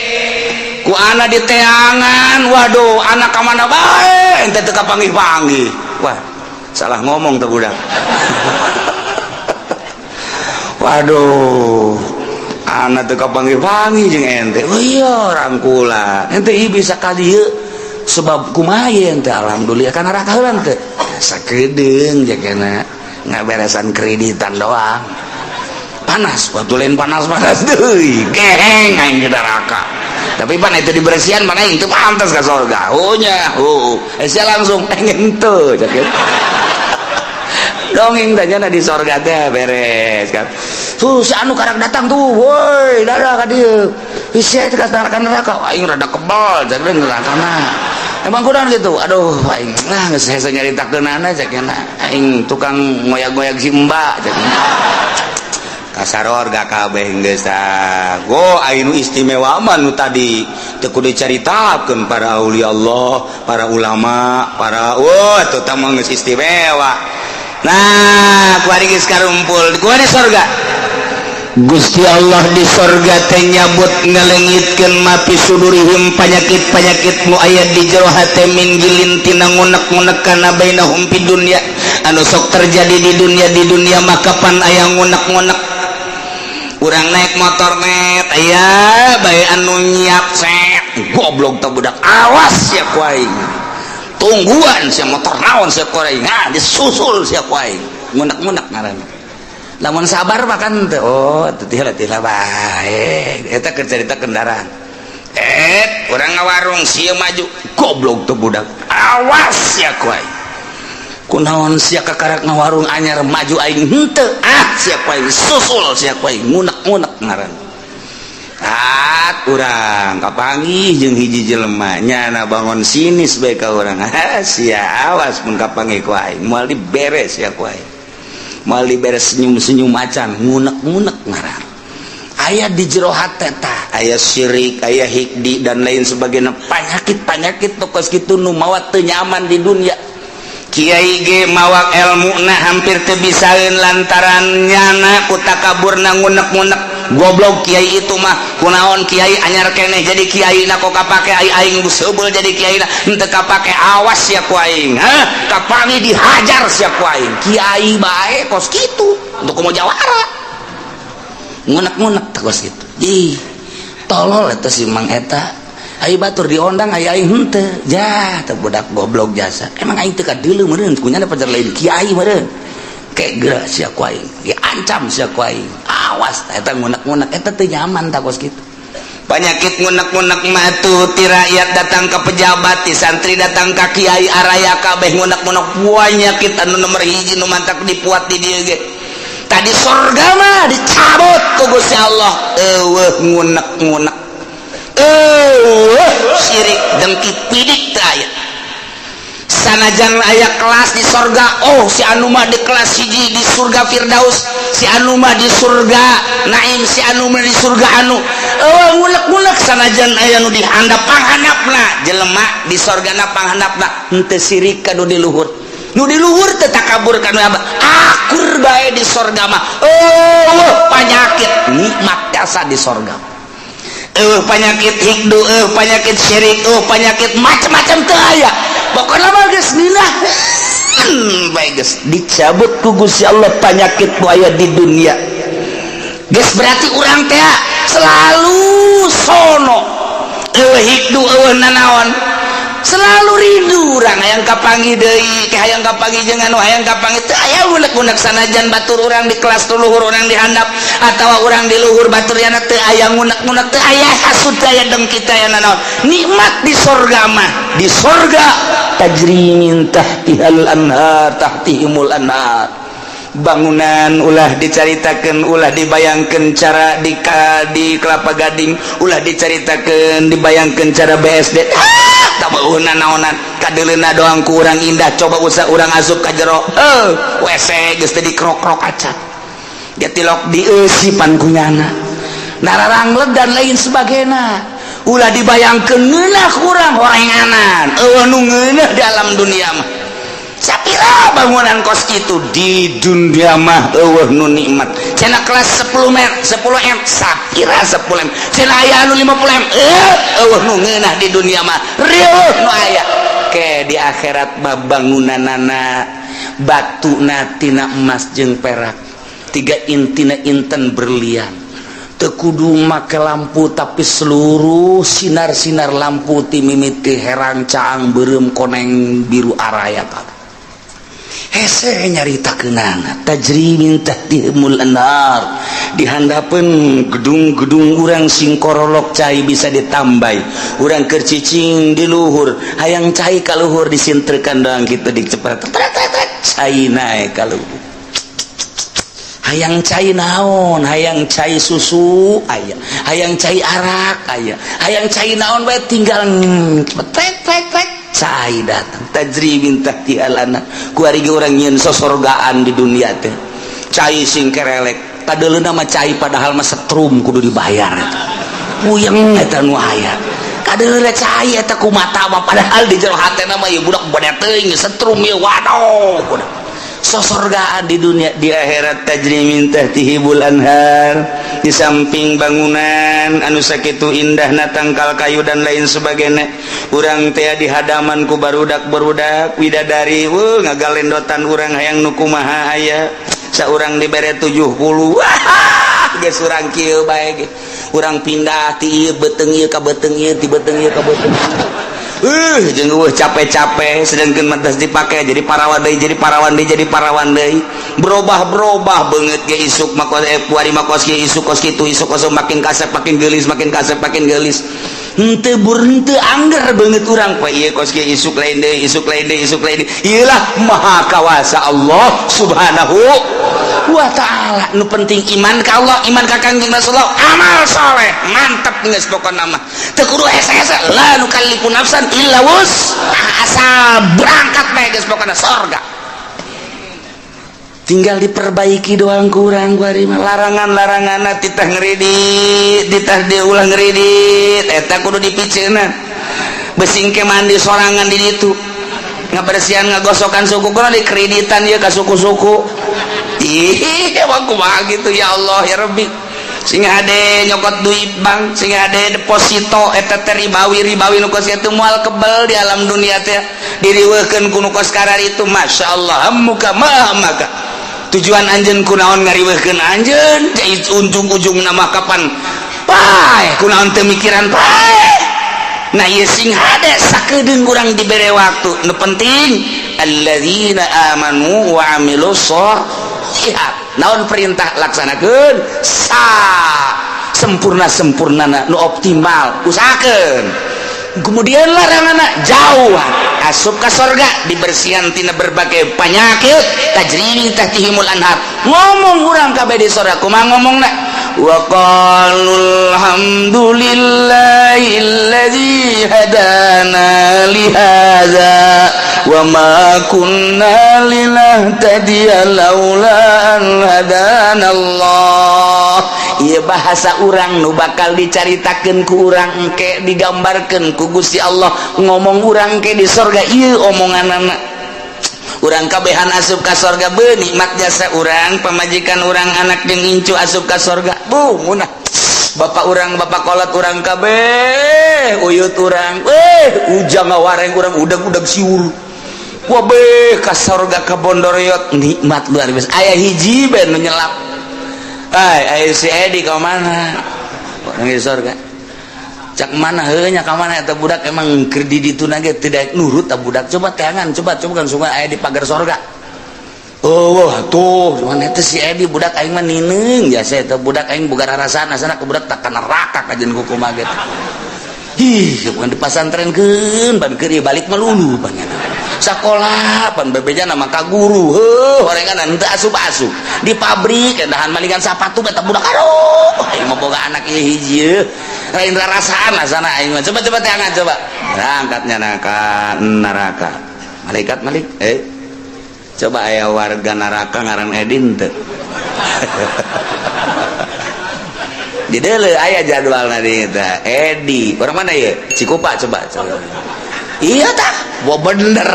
ku ana di teangan, waduh anak ka mana bae ente teu kapanggih-panggih. Wah, salah ngomong tuh budak. Waduh, anak teu kapanggih-panggih jeung ente. Oh iya rangkula. Ente ieu bisa ka dieu sebab kumaha ente alhamdulillah kana neraka heula teh. Sakedeung jakena ngaberesan kreditan doang. Panas, waktu lain panas-panas deui. Geheng aing di neraka. Tapi pan itu dibersihan mana itu pantas ke surga. Oh nya, oh. Sia langsung pengen teu cak. Dongeng tanya di sorga teh beres kan. Tuh si anu karak datang tuh, woi, dadah ka dieu. Sia teh ka neraka, aing rada kebal cak neraka mah. Emang kurang gitu. Aduh, aing lah geus hese nyaritakeunana cak aing tukang ngoyag-ngoyag si Mbak cak. Kasarorga kabeh geus tah. Go anu istimewa mah nu tadi teu kudu dicaritakeun para aulia Allah, para ulama, para wah teu mah geus istimewa. Nah, kuari geus karumpul. Kuari sorga. Gusti Allah di sorga teh nyabut ngalengitkeun mapi sudurihim panyakit-panyakit nu aya di jero hate min gilin tina ngunek-ngunek kana bainahum fi dunya anu sok terjadi di dunia maka pan aya ngunek-ngunek. Urang naik motor net aya bae anu nyiap set goblok teh budak awas sia ku aing. Tungguan sia motor naon sia ku aing. Nah, disusul sia ku aing. Ngunek-ngunek ngaranna. Lamun sabar mah kan teh oh teu tila bae. Eta keur carita kendaraan. Urang ngawarung sia maju goblok teh budak. Awas sia ku aing. Kunaon sia kakarak ngawarung anyar maju aing henteu ah sia ku aing susul sia ku aing ngunek-ngunek ngaran. At urang kapanggih jeung hiji jelema nyana bangun sinis bae ka urang. Ah sia awas mun kapanggih ku aing moal diberes sia ku aing. Moal dibere senyum-senyum macan, ngunek-ngunek ngaran. Aya di jero hate tah, aya syirik, aya hiqdi, dan lain sebagainya, penyakit-penyakit kos kitu nu mawa teu nyaman di dunia. Kiai ge mawak ilmu na hampir teu bisaeun lantaran nyana ku takaburna, ngunek-ngunek, "Goblok kiai itu mah, kunaon kiai anyar keneh jadi kiai na kok kapake, ai aing seubeuh jadi kiai na henteu kapake. Awas ya ku aing, hah, kapangi dihajar sia ku aing." Kiai bae kos kitu, untuk komo jawara ngunek-ngunek teh kos kitu. Ih, tolol eta si Mang eta. Ai batur diondang, ai aing henteu. Ja teh budak goblok jasa, emang aing teu kadeuleu meureun kunyana pajar lain kiai meureun. Kayak geura sia ku aing, diancam sia ku aing, awas. Eta ngunek-ngunek eta teu nyaman tah kos kitu. Penyakit ngunek-ngunek mah tuh ti rakyat datang ke pejabat, ti santri datang ke kiai, araya kabeh ngunek-ngunek. Penyakit anu nomor hiji nu mantak dipuat di dieu ge. Tadi sorga mah dicabut ku Gusti Allah, eueuh ngunek-ngunek, eueuh syirik, dengki, pidik teu aya. Sanajan aya kelas di sorga, oh, si anu mah di kelas hiji di surga Firdaus, si anu mah di surga Naim, si anu mah di surga anu, eueuh ngulek-ngulek. Sanajan aya nu di handap, panghandapna jelema di sorgana panghandapna, henteu sirik ka nu di luhur, nu di luhur teu takabur ka nu akur bae di sorga mah. Eueuh panyakit, nikmat jasa di sorga. Eueuh penyakit hiqdu, eueuh penyakit syirik, eueuh penyakit macam-macam teu aya. Pokoknya mah geus ngeunah bae, geus dicabut ku Gusti Allah penyakit nu aya di dunia. Geus berarti urang teh selalu sono, eueuh hiqdu, eueuh nanaon, selalu rindu urang hayang kapanggih deui, ke hayang kapanggih jeung anu hayang kapanggih, teu aya unek-unek. Sanajan batur urang di kelas luhur, urang di handap atawa urang di luhur batur yana, teu aya ngunek-ngunek, teu aya hasud, teu aya dengki, teu aya nanaon, nikmat di sorga mah. Di sorga tajri min tahtihal anhar, tahtihimul anhar. Bangunan ulah dicaritakan, ulah dibayangkan cara di Kelapa Gading, ulah dicaritakan, dibayangkan cara BSD. Ah, tak mau naonan, kadeleuna doang ku urang indah. Coba usah urang asup ka jero, eh, WC geus teh dikrok-krok acan dia tilok dieusipan ku nyana, nararanglet dan lain sebagainya. Ulah dibayangkeun ngeunah kurang horenganan, eueuh nu ngeunah di alam dunia mah. Sapira bangunan kos itu di dunia mah eueuh nu nikmat. Cenah kelas 10 m, 10 m, sapira 10 m, cenah aya anu 50 m, eh, eueuh nu ngeunah di dunia mah, rieuh nu aya ke di akhirat mah. Bangunanana batuna tina emas jeung perak, tiga intina inten berlian. Teu kudu make lampu, tapi seluruh sinar-sinar lampu ti mimiti herang, caang, beureum, koneng, biru, araya kabeh. Hese nyarita kenana tajri min tahtihimul anhar. Di handapeun gedung-gedung urang sing korolok, cai bisa ditambah. Urang keur cicing di luhur, hayang cai ka luhur, disintrekan doang gitu, dicepet cai naik ka luhur. Hayang cai naon, hayang cai susu aya, hayang cai arak aya, hayang cai naon bae, tinggal tek tek tek, cai datang. Tajri min tahtihal anhar. Kuari ge urang nyieun sosorgaan di dunia teh, cai sing kerelek, kadeuleuna mah cai, padahal mah setrum kudu dibayar eta, puyeng eta nu aya. Kadeuleuna cai eta ku mata mah, padahal di jero hatena mah, ieu budak bade teuing setrum ieu, waduh, budak sosorgaan di dunia. Di akhirat tajri min tahtihimul anhar. Di samping bangunan anu sakitu indahna, tangkal kayu dan lain sebagainya, urang teh di hadaman ku barudak barudak widadari, wuh, ngagalendotan. Urang hayang nu kumaha aya, saurang dibere 70, wah, geus urang kieu bae ge. Urang pindah ti ieu beuteung ieu ka beuteung ieu, ti beuteung ieu ka beuteung ieu. Jeung eueuh capek-capek, sedangkan matas dipake jadi parawan deui, jadi parawan deui, jadi parawan deui, berubah-berubah beungeut ge. Isuk mah kos, eh, kuari mah kos kieu, isuk kos kitu, isuk kos, makin kasep makin geulis, makin kasep makin geulis, henteu bur henteu angger beungeut urang poe ieu kos kieu, isuk lain deui, isuk lain deui, isuk lain deui. Ieu lah maha kawasa Allah Subhanahu wa Ta'ala. Nu penting iman ka Allah, iman ka Kangjeng Rasulullah, amal soleh, mantap geus pokona mah. Teu kudu hese-hese, la nukallifu nafsan illa wus, asal berangkat bae geus pokona sorga. Tinggal diperbaiki doang kurang kuari mah. Larangan-larangan titah ngeridit, titah diulah ngeridit, eta kudu dipiceunan. Besing ke mandi sorangan di ditu, ngabersihan, ngagosokan suku, kudu dikreditan ya ka suku-suku. Ih, emang kumaha gitu? Ya Allah, ya Rabbi. Sing hade nyokot duit bank, sing hade deposito, eta teh ribawi. Ribawi nu kos itu moal kebel di alam dunia teh, diriweuhkeun ku nu kos itu. Masya Allah, muka mah maka tujuan anjeun kunaon ngariweuhkeun anjeun? Ujung-ujung nama kapan paeh? Kunaon teu mikiran paeh? Nah, ieu sing hade sakedeung urang dibere waktu. Nu penting alladzina amanu wa amilus sholihat. Naon perintah, laksanakeun sa sempurna sempurna, nu optimal usahakeun. Kemudian larangan jauh, asup ka sorga, dibersihan tina berbagai penyakit, tajri min tahtihimul anhar. Ngomong urang kabeh di sorga kumaha ngomongna? Wa qalu alhamdulillahilladzi hadana li hadza wa ma kunna linahtadiya laula an hadana Allah. Ieu bahasa urang nu bakal dicaritakeun ku urang engke, digambarkeun ku Gusti Allah. Ngomong urang ke di sorga ieu omonganana. Urang kabehan asup ka sorga, be nikmat jasa urang, pamajikan urang, anak jeung incu asup ka sorga. Bu munah bapak urang, bapak kolot urang kabeh, uyut urang, eh, ujang ngawareng urang, udag-udag siur. Wah, be ka sorga, ka bondoriot, nikmat luar biasa. Aya hiji ben nu nyelap. Ay, ay, si Edi ka mana? Orang di sorga. Cak mana heuh nya, ka mana eta budak? Emang keur di ditu ge tidak nurut ta budak. Coba teangan, coba coba kan sungai aya di pagar sorga. Oh, wah, tuh, mana eta si Edi? Budak aing mah nineung jasa eta budak aing boga rarasaan asana ke budak tak ka neraka kajeun kumaha ge. Ih, bukan dipasantrenkeun ban keur balik melulu pan sakola, pan bebeja nama ka guru heuh horengan teu asup-asup di pabrik endahan malingan sapatu eta budak. Aduh, aing mah boga anak ieu hiji lain rarasaan asana aing mah. Coba, coba teangan, coba angkatnya ka neraka. Malaikat malik, eh, coba aya warga neraka ngaran Edin teu? Di deuleu aya jadwalna di eta. Edi orang mana ya? Cikupa. Coba, coba. Iya tah, wah, bener.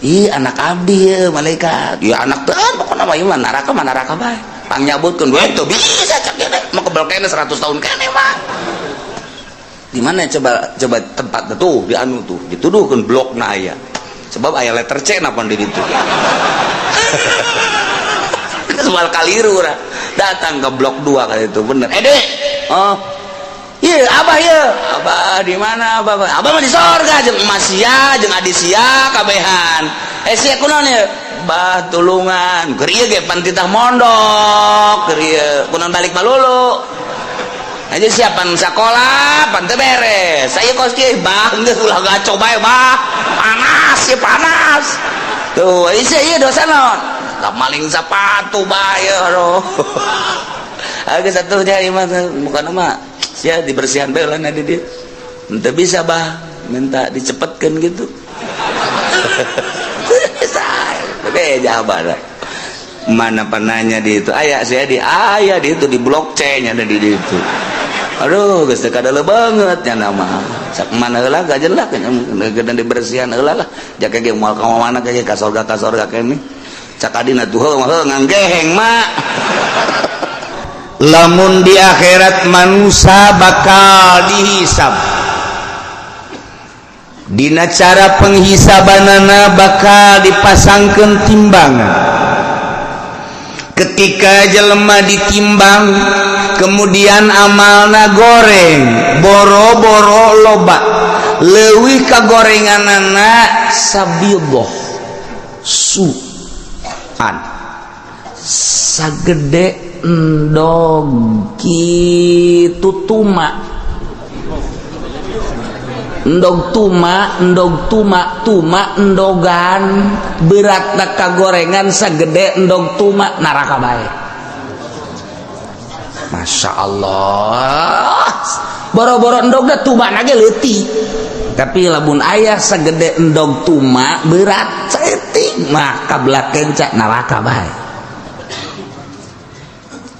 Ih, anak abdi ya, malaikat ya, anak teh pokoknya mah ieu mah neraka mah neraka bae. Pangnyabutkeun we teu bisa, cak ge mah kebel kene 100 tahun kene mah. Di mana coba, coba tempat tuh di anu tuh dituduhkeun blokna aya, sebab aya letter C napa di ditu. Soal kaliru lah. Datang ke blok 2 kali itu bener. Eh, Dek. Oh iya, abah, iya abah. Di mana abah? Abah mah di sorga jeung emas sia, jeung adi sia kabehan. Eh, sia kunaon ya? Bah, tulungan keur ieu ge pan titah mondok keur ieu. Kunaon balik malulu aja? Siapan sekolah pan teu beres saya kos kieu. Bah, geus ulah gaco bae, bah. Panas ya, panas tuh. Isi ieu dosa naon? Maling sepatu bae. Aduh, agak satu dia mah bukan mah sia dibersihan bae lah di dia. Ente bisa, bah, minta dicepetkan gitu. Bisa jawaban mana penanya di itu ayah saya di ayah di itu di blok C nya ada di itu. Aduh, geus teu kadale banget nya nama sak mana heula gajen lah gedan dibersihan heula lah. Jaka ge moal ka mana ge, ka sorga kene. Cak adina tuh heuh heuh nganggeheng mak. Lamun di akhirat manusia bakal dihisab. Dina cara penghisabanana bakal dipasangkan timbangan. Ketika jelema ditimbang, kemudian amalna goreng, boro-boro loba, leuwih ka gorenganana sabidoh suan sagede endog kitu tuma, endog tuma, endog tuma, tuma endogan berat ka gorengan sagede endog tuma, neraka bae. Masya Allah, boro-boro endogna, tuma ge leutik. Tapi lamun aya sagede endog tuma berat saeutik mah kabelah kenca neraka bae.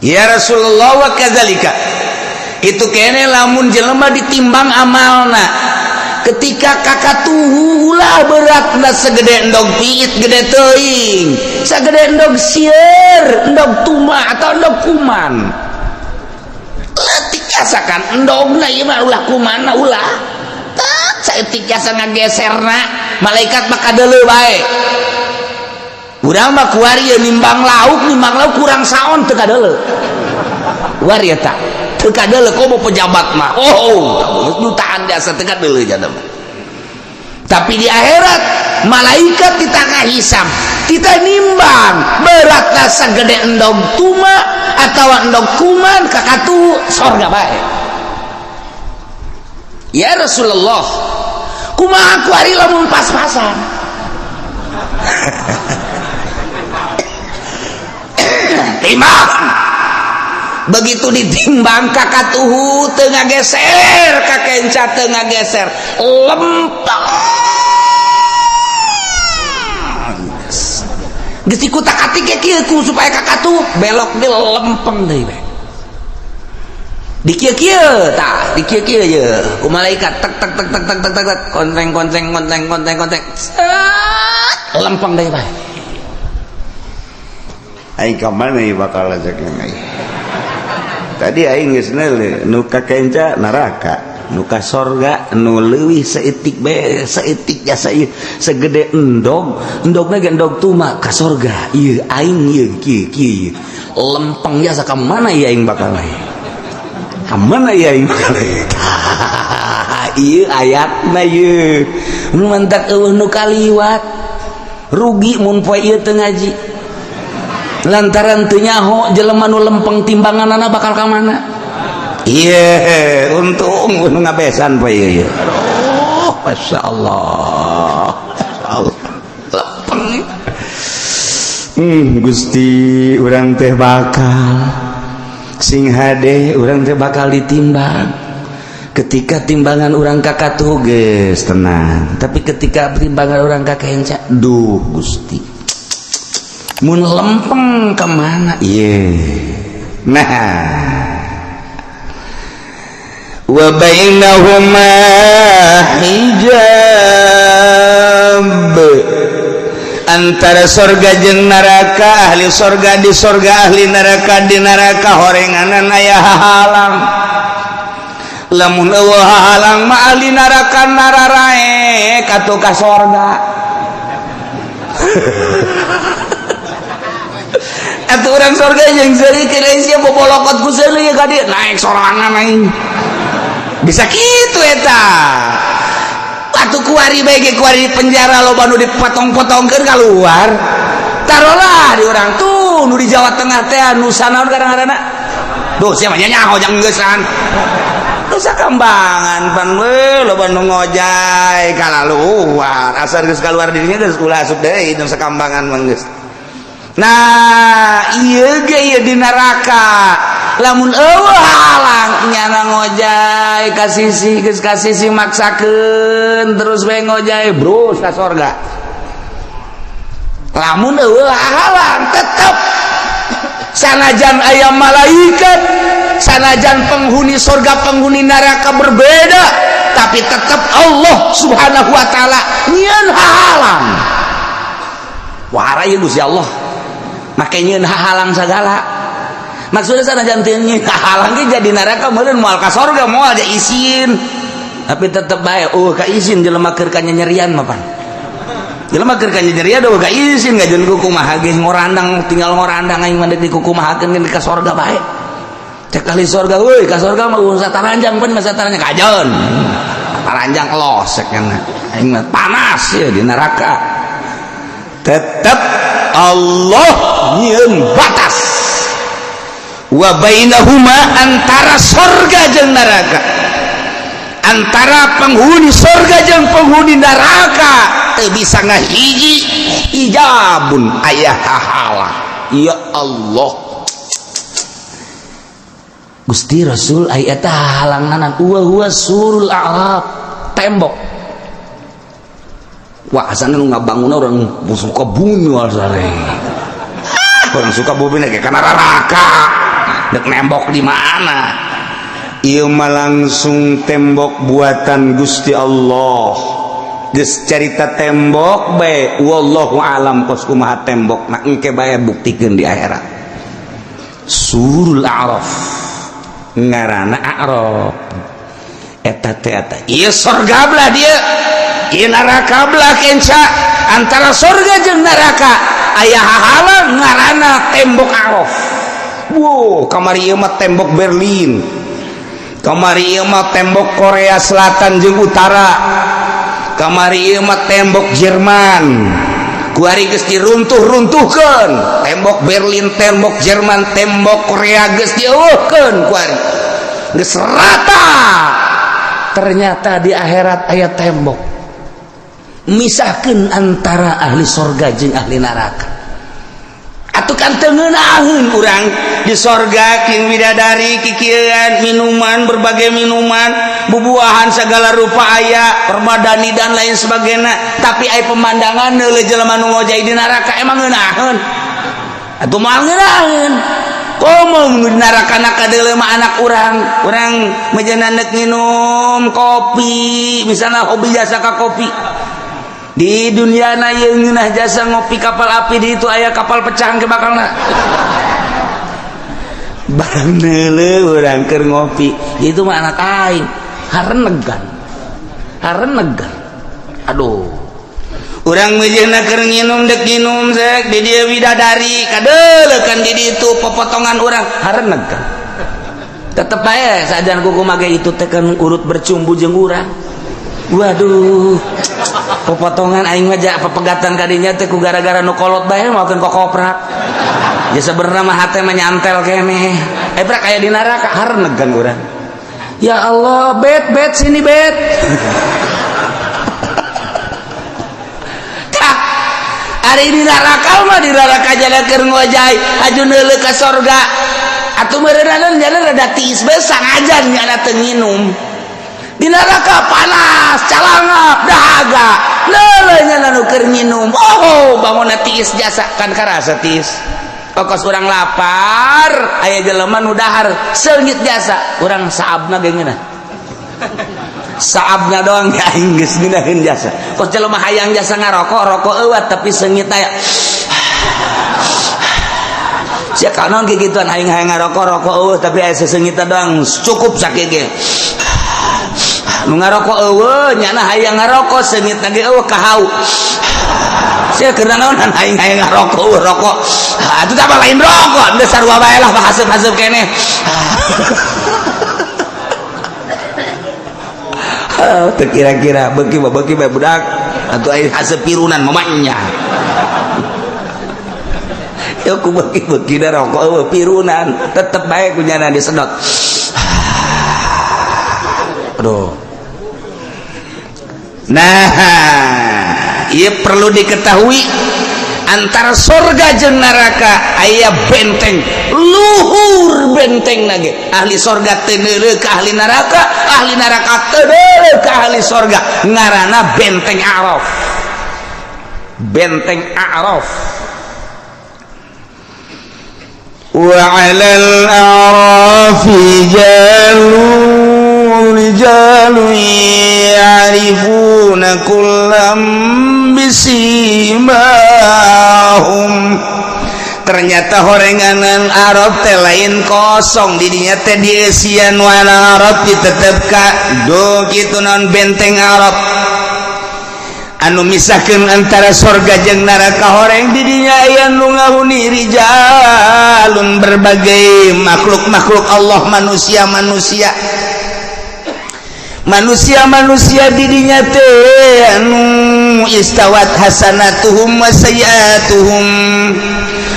Ya Rasulullah, wa kadzalika itu kene lamun jelema ditimbang amalna ketika kakatuhu ulah beratna segede endog piit, gede teuing, sagede endog sieur, endog tuma atau endog kuman leutik, asakan endogna ieu mah, ulah kumanna, ulah tak saeutik jasa ngageserna, malaikat mah kadeuleu bae. Urang mah kuari ye nimbang lauk, nimbang lauk kurang saon teu kadeuleu. Kuari eta teu kadeuleu, komo pejabat mah. Oh, jutaan jasa teu kadeuleu jana mah. Tapi di akhirat malaikat di tengah hisab, kita nimbang beratna sagede endog tuma atau endog kuman, kakatu sorga bae. Ya Rasulullah, kumaha kuari lamun pas-pasan? Timbang, begitu ditimbang kakatuhu teu ngageser, kakenca teu ngageser, lempeng geus dikutak-atik ge kieu ku supaya kakatuh belok di lempeng deui bae, di kieu-kieu tah, di kieu-kieu ye ku malaikat, tek tek tek tek tek tek tek, konteng konteng konteng konteng konteng, set, lempeng deui bae. Aing ka mana ieu bakal ajak aing? Tadi aing geus neuleuh nu ka kenca neraka, nu ka sorga nu leuwih saeutik bae, saeutik jasa ieu segede endog, endogna ge endog tuma ka sorga. Ieu aing ieu kieu kieu lempeng jasa, ka mana ieu aing bakal aing? Ka mana ieu aing bakal aing? Ieu ayatna ieu. Nu mantak eueuh nu kaliwat. Rugi mun poe ieu teu ngaji. Lantaran teu nyaho jelema nu lempeng timbanganana bakal ka mana. Iya, untung nu ngabesan poe ieu. Aduh, masyaallah. Masyaallah. Lempeng. Gusti, urang teh bakal sing hade, urang teh bakal ditimbang. Ketika timbangan urang kakatuh geus tenang, tapi ketika timbangan urang kakenca, duh Gusti, mun lempeng kemana? Iya. Nah, wa bainahuma hijab, antara sorga jeung neraka, ahli sorga di sorga, ahli neraka di neraka, horenganan aya hahalang. Lamun eueuh hahalang mah ahli neraka nararaek atuh ka sorga. Atuh urang sorga jeung seuri keur sia bobolokot ku seuri ka dieu naik sorangan aing. Bisa kitu eta. Atuh kuari bae ge kuari di penjara loba nu dipotong-potongkeun kaluar. Tarolah di urang tuh nu di Jawa Tengah teh nu sanaon kadang-kadang. Duh sia mah nyaho jang geusan. Nusa Kambangan pan we loba nu ngojay kalaluar. Asal geus kaluar dirinya geus ulah asup deui Nusa Kambangan mah geus. Nah, ieu ge ieu di neraka. Lamun eueuh halang nyana ngojay ka sisi, geus ka sisi maksakeun terus we ngojay brus ka sorga. Lamun eueuh halang tetep sanajan aya malaikat, sanajan penghuni sorga penghuni neraka berbeda, tapi tetep Allah Subhanahu wa taala nyieun halang. Wah, ieu Gusti Allah make nyieun halang sagala. Maksudnya sanajan teu nyieun halang ge jadi neraka meureun moal ka sorga, moal ja isin. Tapi tetep bae eueuh ka isin jelema keur kanyanyerian mah pan. Jelema keur kanyanyerian eueuh ka isin ngajeun ku kumaha ge ngorandang, tinggal ngorandang aing mah deuk dikukumahakeun ge ka sorga bae. Cek ahli sorga, euy ka sorga mah urusan taranjang pan masa taranjang kajeun. Taranjang los cek aing mah panas ya di neraka. Tetep Allah nyieun batas wa bainahuma, antara sorga jeung neraka, antara penghuni sorga jeung penghuni neraka teu bisa ngahiji, hijabun aya hahalang. Ya Allah Gusti Rasul, aya eta hahalanganan wa huwa surul a'raf, tembok. Wah, asalna nu ngabangun orang suka bumi asale. Orang suka bumi lagi kana neraka. Dek nembok di mana? Ieu mah langsung tembok buatan Gusti Allah. Geus carita tembok bae, wallahu alam kos kumaha tembok na engke bae buktikeun di akhirat. Surul A'raf. Ngaranna A'raf. Eta teh eta. Ieu sorga belah dieu. Ieu neraka belah kenca. Antara sorga jeung neraka aya hahalang ngaranna tembok A'raf. Wow, kamari ieu mah tembok Berlin. Kamari ieu mah tembok Korea Selatan jeung Utara. Kamari ieu mah tembok Jerman. Kuari geus diruntuh-runtuhkeun. Tembok Berlin, tembok Jerman, tembok Korea geus dieuweuhkeun kuari. Geus rata. Ternyata di akhirat aya tembok misahkeun antara ahli sorga jeung ahli neraka. Atuh kan teu ngeunaheun urang di sorga king bidadari kikieuan minuman, berbagai minuman, bubuahan segala rupa aya, permadani dan lain sebagainya, tapi aya pemandangan neuleuh jelema nu ngojay di neraka emang ngeunaheun? Atuh moal ngeunaheun. Komo nu di neraka na kadeuleu mah anak urang, urang mejeuna neuk nginum kopi, misalnya hobi jasa ka kopi. Di dunia na ieu ngeunah jasa ngopi kapal api, di itu aya kapal pecah ke bakalna. Barang neuleuh urang keur ngopi, itu mah anak aing harenegan. Harenegan. Aduh. Urang mejeuna keur nginum dek nginum sek di dieu bidadari kadeuleukan di ditu popotongan urang harenegan. Tetep bae sajan kuku mage itu teh kan urut bercumbu jeung urang. Waduh. Popotongan aing mah ja pepegatan kadinya teh ku gara-gara nu kolot bae makeun kokoprak. Ya sebenarnya mah hate mah nyantel keneh. Eh prak aya di neraka harenegan urang. Ya Allah, bet bet sini bet. Tah, ari di neraka mah di neraka jala keur ngojay, haju neuleuh ka sorga. Atuh meureunana jala rada tiis bae sangajan nyana teu nginum. Di neraka panas, calangap, dahaga. Neuleuh nyana nu keur nginum. Oh, bangunna tiis jasa kan karasa tiis. Kokos urang lapar, aya jelema nu dahar seungit jasa, urang saabna ge ngeunah. Saabna doang ge aing geus ngeunaheun jasa. Kos jelema hayang jasa ngarokok, rokok eueuh tapi seungit aya. Sia kanon kikituan aing hayang ngarokok, rokok eueuh tapi aya seseungitna doang cukup sakieu ge. Nu ngarokok eueuh nyana hayang ngarokok seungitna ge eueuh kahau. Sia keur naonan aing hayang ngarokok eueuh rokok. Atuh tah lain rokok, geus sarua bae lah haseup-haseup keneh. Teu kira-kira beuki mah beuki bae budak atuh aing haseup pirunan mamanya. Yo ku beuki-beuki da rokok eueuh pirunan, tetep bae ku nyana disedot. Aduh. Nah, ieu perlu diketahui antara sorga jeung neraka aya benteng luhur benteng nage. Ahli sorga teu neuleuh ka ahli neraka, ahli neraka teu neuleuh ka ahli sorga. Ngaranna benteng A'raf. Benteng A'raf. Wa 'alal a'rafi rijalun ya'rifuna kullam bisimahum. Ternyata horenganan Arab teh lain kosong, didinya teh dieusian wana Arab ditetep ka do kitu naon benteng Arab anu misahkeun antara sorga jeung neraka. Horeng didinya aya nu ngahuni rijalun, berbagai makhluk-makhluk Allah, manusia-manusia manusia-manusia didinya teh anu istawat hasanatuhum wa sayiatuhum,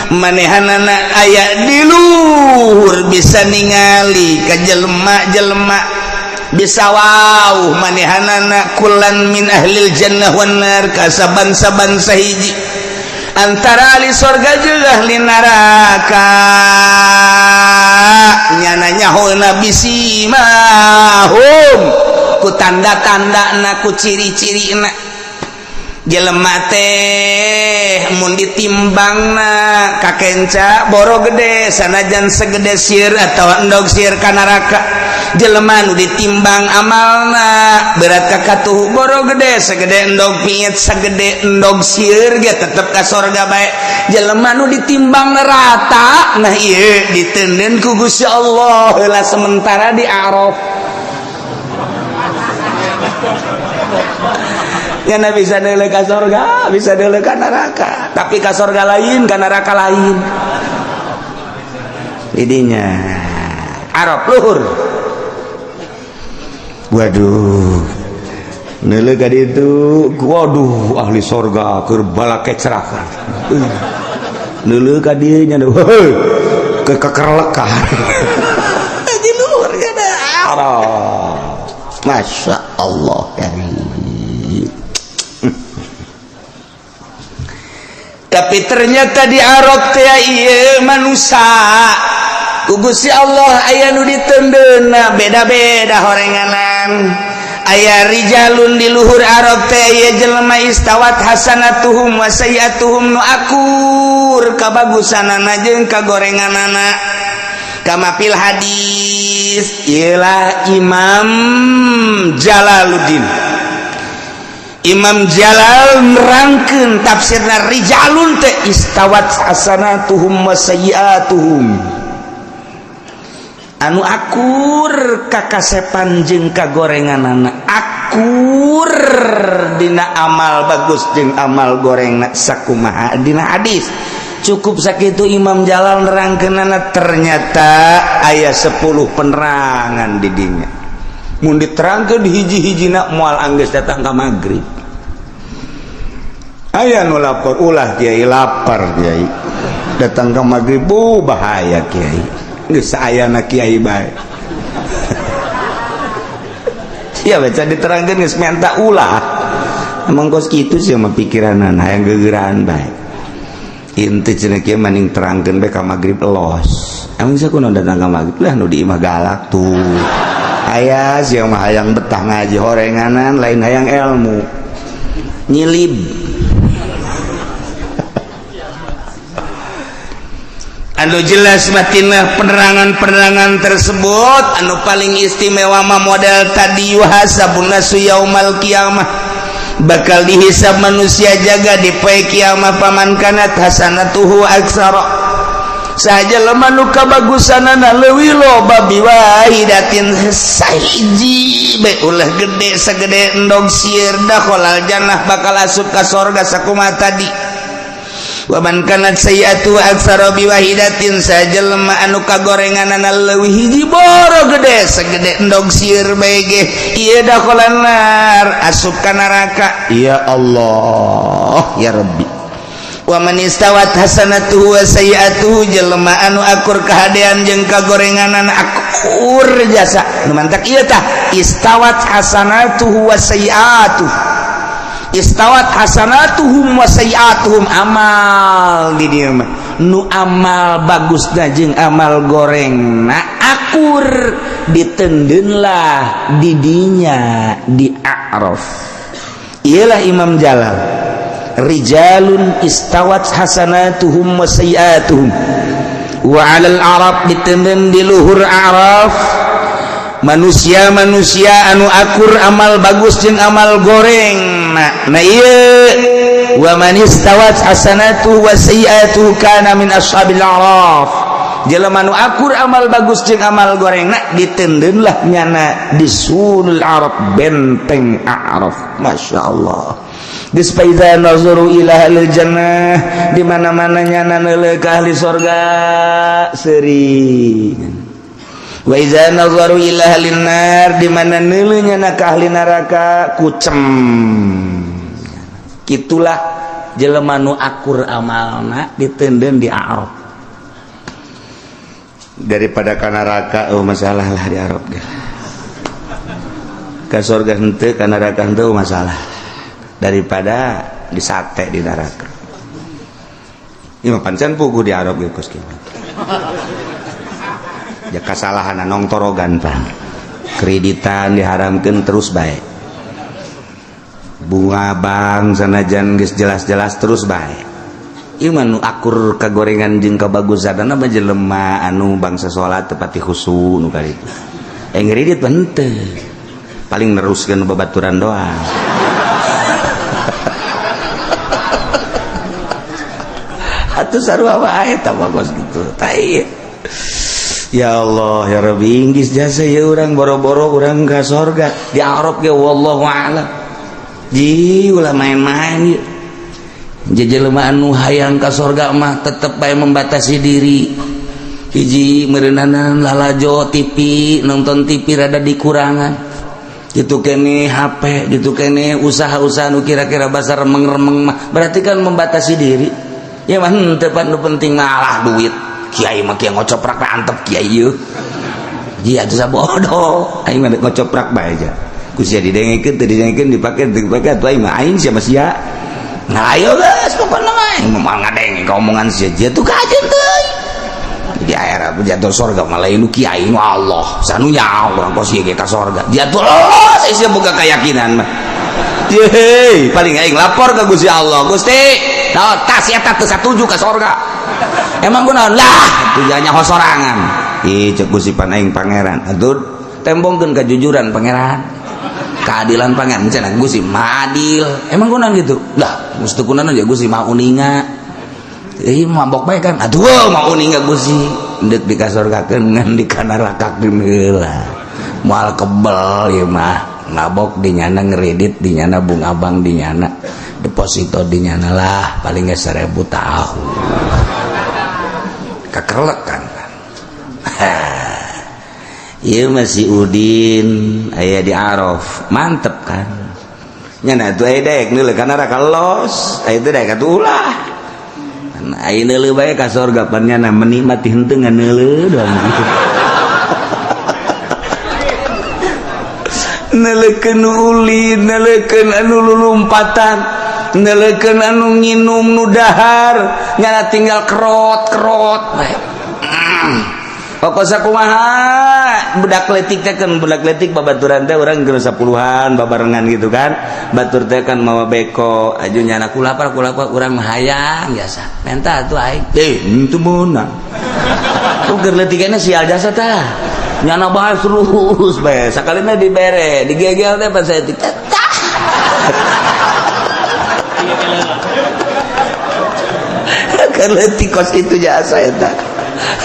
manehanana aya di luhur bisa ningali ka jelema-jelema, bisa wau manehanana kulan min ahlil jannah wan nar, ka saban-saban sahiji antara ahli sorga jeung ahli neraka. Nyana nyahona bisimahum ku tanda-tanda na ku ciri-ciri na. Jelema teh mun ditimbangna kakenca boro gede sanajan segede sir atau endog sir ka neraka. Jelema nu ditimbang amalna berat ka katuhu boro gede segede endog piit segede endog sir ge tetep ka sorga bae. Jelema nu ditimbang rata nah ieu diteundeun ku Gusti Allah heula sementara di Araf. Nyana bisa deuleu ka sorga, bisa deuleu ka neraka, tapi ka sorga lain, ka neraka lain. Idinya Arab luhur. Waduh, neuleuh ka ditu, waduh ahli sorga keur balakecrakan. Neuleuh ka dieu nya ke kekerlekan. Di luhur nya Arab. Masya Allah karim. Tapi ternyata di Arab teh ieu manusia ku Gusti Allah aya nu diteundeunna beda-beda horenganan. Aya rijalun di luhur Arab teh ieu jelema istawat hasanatuhum wa sayyiatuhum nu akur kabagusanana jeung kagorenganana. Kama fil hadis ialah Imam Jalaluddin. Imam Jalal nerangkeun tafsirna rijalun teh istawat hasanatuhum wa sayyiatuhum anu akur kakasepan jeung kagorenganana, akur dina amal bagus jeung amal gorengna sakumaha dina hadis. Cukup sakitu Imam Jalal nerangkeunana, ternyata aya 10 penerangan di dinya. Mun diterangkeun hiji-hijina moal anggeus datang ka magrib. Aya nu lapor ulah kiai lapar kiai datang ke maghrib, bu bahaya kiai geus saayana kiai bae. Sia baca diterangkeun geus menta ulah. Emang kos kitu sia mah pikiranana hayang geugeuran bae. Inti cenah kieu maning terangkeun bae ka maghrib los. Emang sia kunaon datang ka maghrib lah nu di imah galak tuh. Aya sia mah hayang betah ngaji horenganan lain hayang ilmu. Nyilib. Anu jelas batinlah penerangan-penerangan tersebut anu paling istimewa mah model tadi yuhasabun nasu yaumal qiyamah bakal dihisab manusia jaga di poe kiamah paman kanat hasanatuhu aksara saja lemah nu kabagusanana leuwih loba biwahidatin sahiji bae ulah gede sagede endog sieur dakhalal jannah bakal asup ka sorga sakumaha tadi. Waman kanat sayyi'atu aktsara biwahidatin sajelma anu kagorenganana leuwih hiji boro gede segede endog sieur bae ge ieu dakhalan nar asup ka neraka. Ya Allah ya Rabbi. Waman istawat hasanatuhu wa sayyi'atuhu jelema anu akur kahadean jeung kagorenganana akur jasa nu mantak ieu tah istawat hasanatuhu wa sayyi'atuhu istawat hasanatuhum wa sayiatuhum amal di dieu mah nu amal bagusna jeung amal gorengna akur ditendeunlah di dinya di A'raf. Iyalah Imam Jalal rijalun istawat hasanatuhum wa sayiatuhum wa 'alal arab ditendeun di luhur A'raf manusia-manusia anu akur amal bagus jeung amal goreng. Nah ieu wa man istawat hasanatu wa sayyi'atu kana min ashabil a'raf. Jelema nu akur amal bagus jeung amal goreng na ditendeunlah nyana di sulul arab benteng A'raf. Masya Allah. Geus faida nazaru ila ahlil jannah di mana-mana nyana neuleuh ka ahli sorga seuri. Wa iza nazaru ila ahlin nar di mana neuleuh nyana ka ahli neraka kucem. Kitulah jelema nu akur amalna ditendeun di Arab. Daripada ka neraka oh masalah lah di Arab ge. Ka surga henteu ka neraka henteu masalah. Daripada disate di neraka. Ieu mah pancen puguh di Arab ge kos kieu. Ya kasalahan nongtorogan pan. Kreditan diharamkeun terus bae. Bunga bang sanajan geus jelas-jelas terus bae. Ieu mah nu akur kagorengan jeung kabagusanana mah jelema anu bangsa salat tepati khusu nu kali itu. Ngeridit henteu. Paling neruskeun babaturan doang. Atuh sarua wae eta mah kos kitu. Tah ieu. Ya Allah ya Rabbi inggis jasa ya urang boro-boro urang ka sorga di Arab ge wallahu a'lam. Ji ulah main-main ieu. Jelema anu hayang ka sorga mah tetep bae membatasi diri. Hiji meureunana lalajo TV, nonton TV rada dikurangan. Gitu kene HP, gitu kene usaha-usaha nu kira-kira basa remeng-remeng mah berarti kan membatasi diri. Ya mah henteu pan nu penting malah duit. Kiai mah kieu ngocoprak bae antep kiai ieu. Ji atuh sabodo, aing mah ngocoprak bae aja. Ku sia didengekeun teu didengekeun dipake teu dipake atuh aing mah aing sia mah sia. Nah ayo geus pokona mah aing mah ngadenge ka omongan sia jatuh kajeun teuing. Di akhirat jatuh surga malah nu kiai nu Allah sanunya urang kos ieu ge ka sorga jatuh Allah sia boga keyakinan mah. Yeay, paling aing lapor ke Gusti Allah, Gusti naon tas eta teu satuju ka sorga. Emang kunaon lah tujuannya hosorangan. Ih cek Gusti pan aing pangeran atuh tembongkeun kejujuran pangeran, keadilan pangeran cenah Gusti mah adil. Emang kunaon gitu lah mesti kunaon ya Gusti mah uninga. Ih mabok bae kan aduh mah uninga Gusti endek dikasorgakeun ngan dikanarakakeun heula moal kebel ieu mah. Mabok di nyana ngeredit di nyana bunga bank di nyana deposito di nyana lah paling nggak 1000 tahu kakerlek kan. Ieu masih Udin aya di Araf mantep kan nyana tuh aya daek neuleuh kana neraka los aya teh daek atuh ulah aya neuleuh bae ka sorga pan nyana menikmati henteu ngan neuleuh doang gitu. Neleukeun ulin, neleukeun anu lulumpatan, neleukeun anu nginum nu dahar, nyana tinggal kerot-kerot bae. Pokok sakumaha budak letik teh kan budak letik babaturan teh urang geus 10-an babarengan gitu kan. Batur teh kan mawa beko, aju nyana kulapar kulapar urang mah hayang biasa. Menta atuh aing. Eh, henteu meunang. Tuh keur leutikna sial jasa tah. Nyana bae terus bae sakalina dibere digegel teh pas saya tah. Keur leutik kos kitu jasa eta.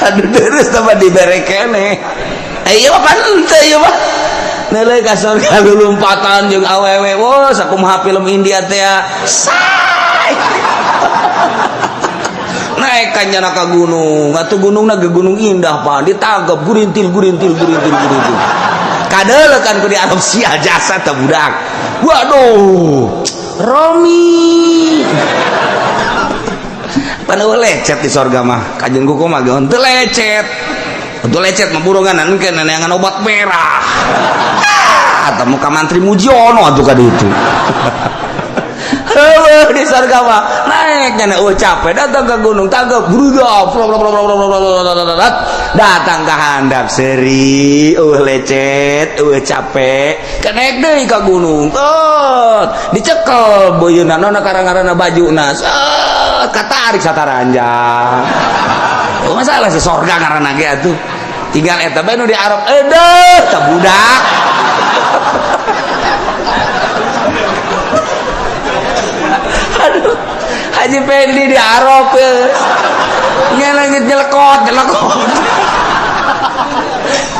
Aduh terus tambah dibere keneh. Eh ieu mah pan henteu ieu mah. Neuleuh ka sorga lulumpatan jeung awewe. Wah sakumaha film India teh sai. Naik ka nyana ka gunung, atuh gunungna ge gunung indah pan, ditangkep gurintil gurintil gurintil gurintil. Kadeuleukan ku di Arab sia jasa teh budak. Waduh, Romi. Pan eueuh lecet di sorga mah, kajeun kuku mah ge henteu lecet. Henteu lecet mah burungan engke neangan obat merah. Ah, teh muka mantri Mujiono atuh ka ditu. Heueuh di surga mah naik nyana eueuh capek datang ke gunung tanggap brudak datang ka handap seuri eueuh lecet eueuh capek kenaik deui ka gunung tot dicekel beuyeuna nona karang-karana bajuna set katarik sataranjang. Oh masalah si sorga ngaranna ge atuh tinggal eta bae nu di Arab edeuh tah budak. Aduh, Haji Pendi di Arab nyelengit nyelekot nyelekot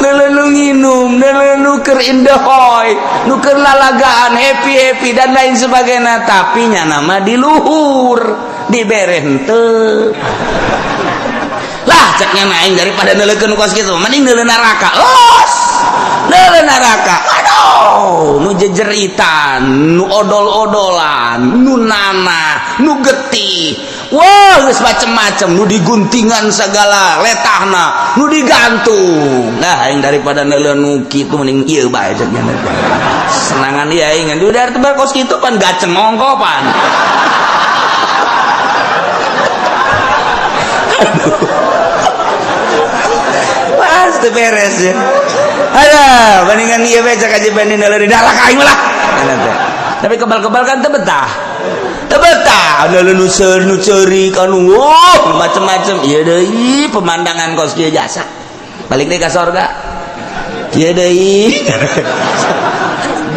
neuleuh nginum neuleuh nu keur indahoy nu keur lalagaan happy happy dan lain sebagainya tapi nyana mah di luhur dibere henteu lah cek nyana aing daripada neuleukeun kos kitu mending neuleuh neraka los neuleuh neraka. Waduh, nu jejeritan, nu odol-odolan, nu nanah, nu getih. Wah, geus macem-macem, nu diguntingan segala letahna, nu digantung. Nah, aing daripada neuleuh nu kitu mending ieu bae cek nya. Senangan ieu aing ngan udah tebal kos kitu pan gaceng ongko pan. Pasti beres ya. Ada bandingan ieu bae cek Haji Pendi neuleuh di dalak aing lah. Tapi kebal-kebal kan teu betah, teu betah. Ada nu nu ceurik, anu oh, macem-macem. Ieu deui pemandangan kos kieu jasa. Balik deui ka sorga. Ieu deui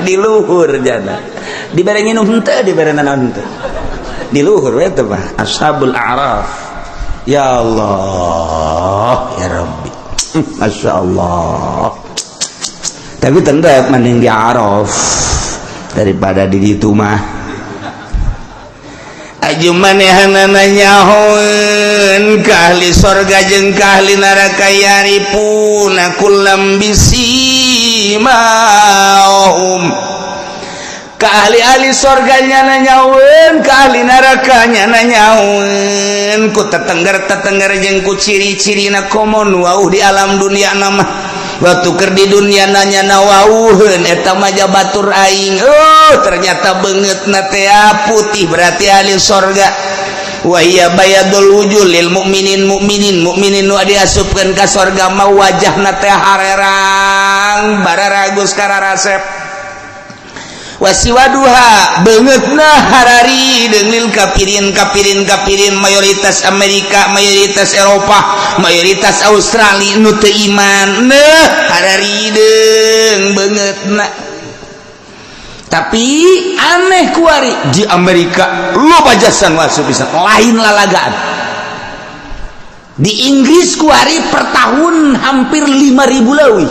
di luhur jana. Dibere nginum henteu, dibere naon henteu. Di luhur we teh mah Ashabul A'raf. Ya Allah, ya Rabbi. Masya Allah. Tapi tetap mending di Araf daripada di ditu mah. Aju manehanana nyahoeun ka ahli sorga jeung ka ahli neraka, ya'rifuna kullam bisimahum. Ka ahli-ahli sorga nyana nyahoeun, ka ahli neraka nyana nyahoeun ku tetengger-tetengger jeung ku ciri-cirina. Komo nu wauh di alam dunia nama, waktu keur di dunia nanya nawauheun, eta mah batur aing, oh ternyata beungeutna teh putih, berarti ahli sorga. Wa hiya bayadul wujuh lil mukminin. Mukminin mukminin nu diasupkeun ka sorga mah wajahna teh harerang, bararagus, kararasep. Wasiwaduha, beungeutna hararideung, lil kafirin. Kafirin, kafirin mayoritas Amerika, mayoritas Eropa, mayoritas Australia nu teu iman, neh hararideung beungeutna. Tapi aneh, kuari di Amerika loba jasa asup Islam, lain lalagaan. Di Inggris kuari per tahun hampir 5000 leuwih,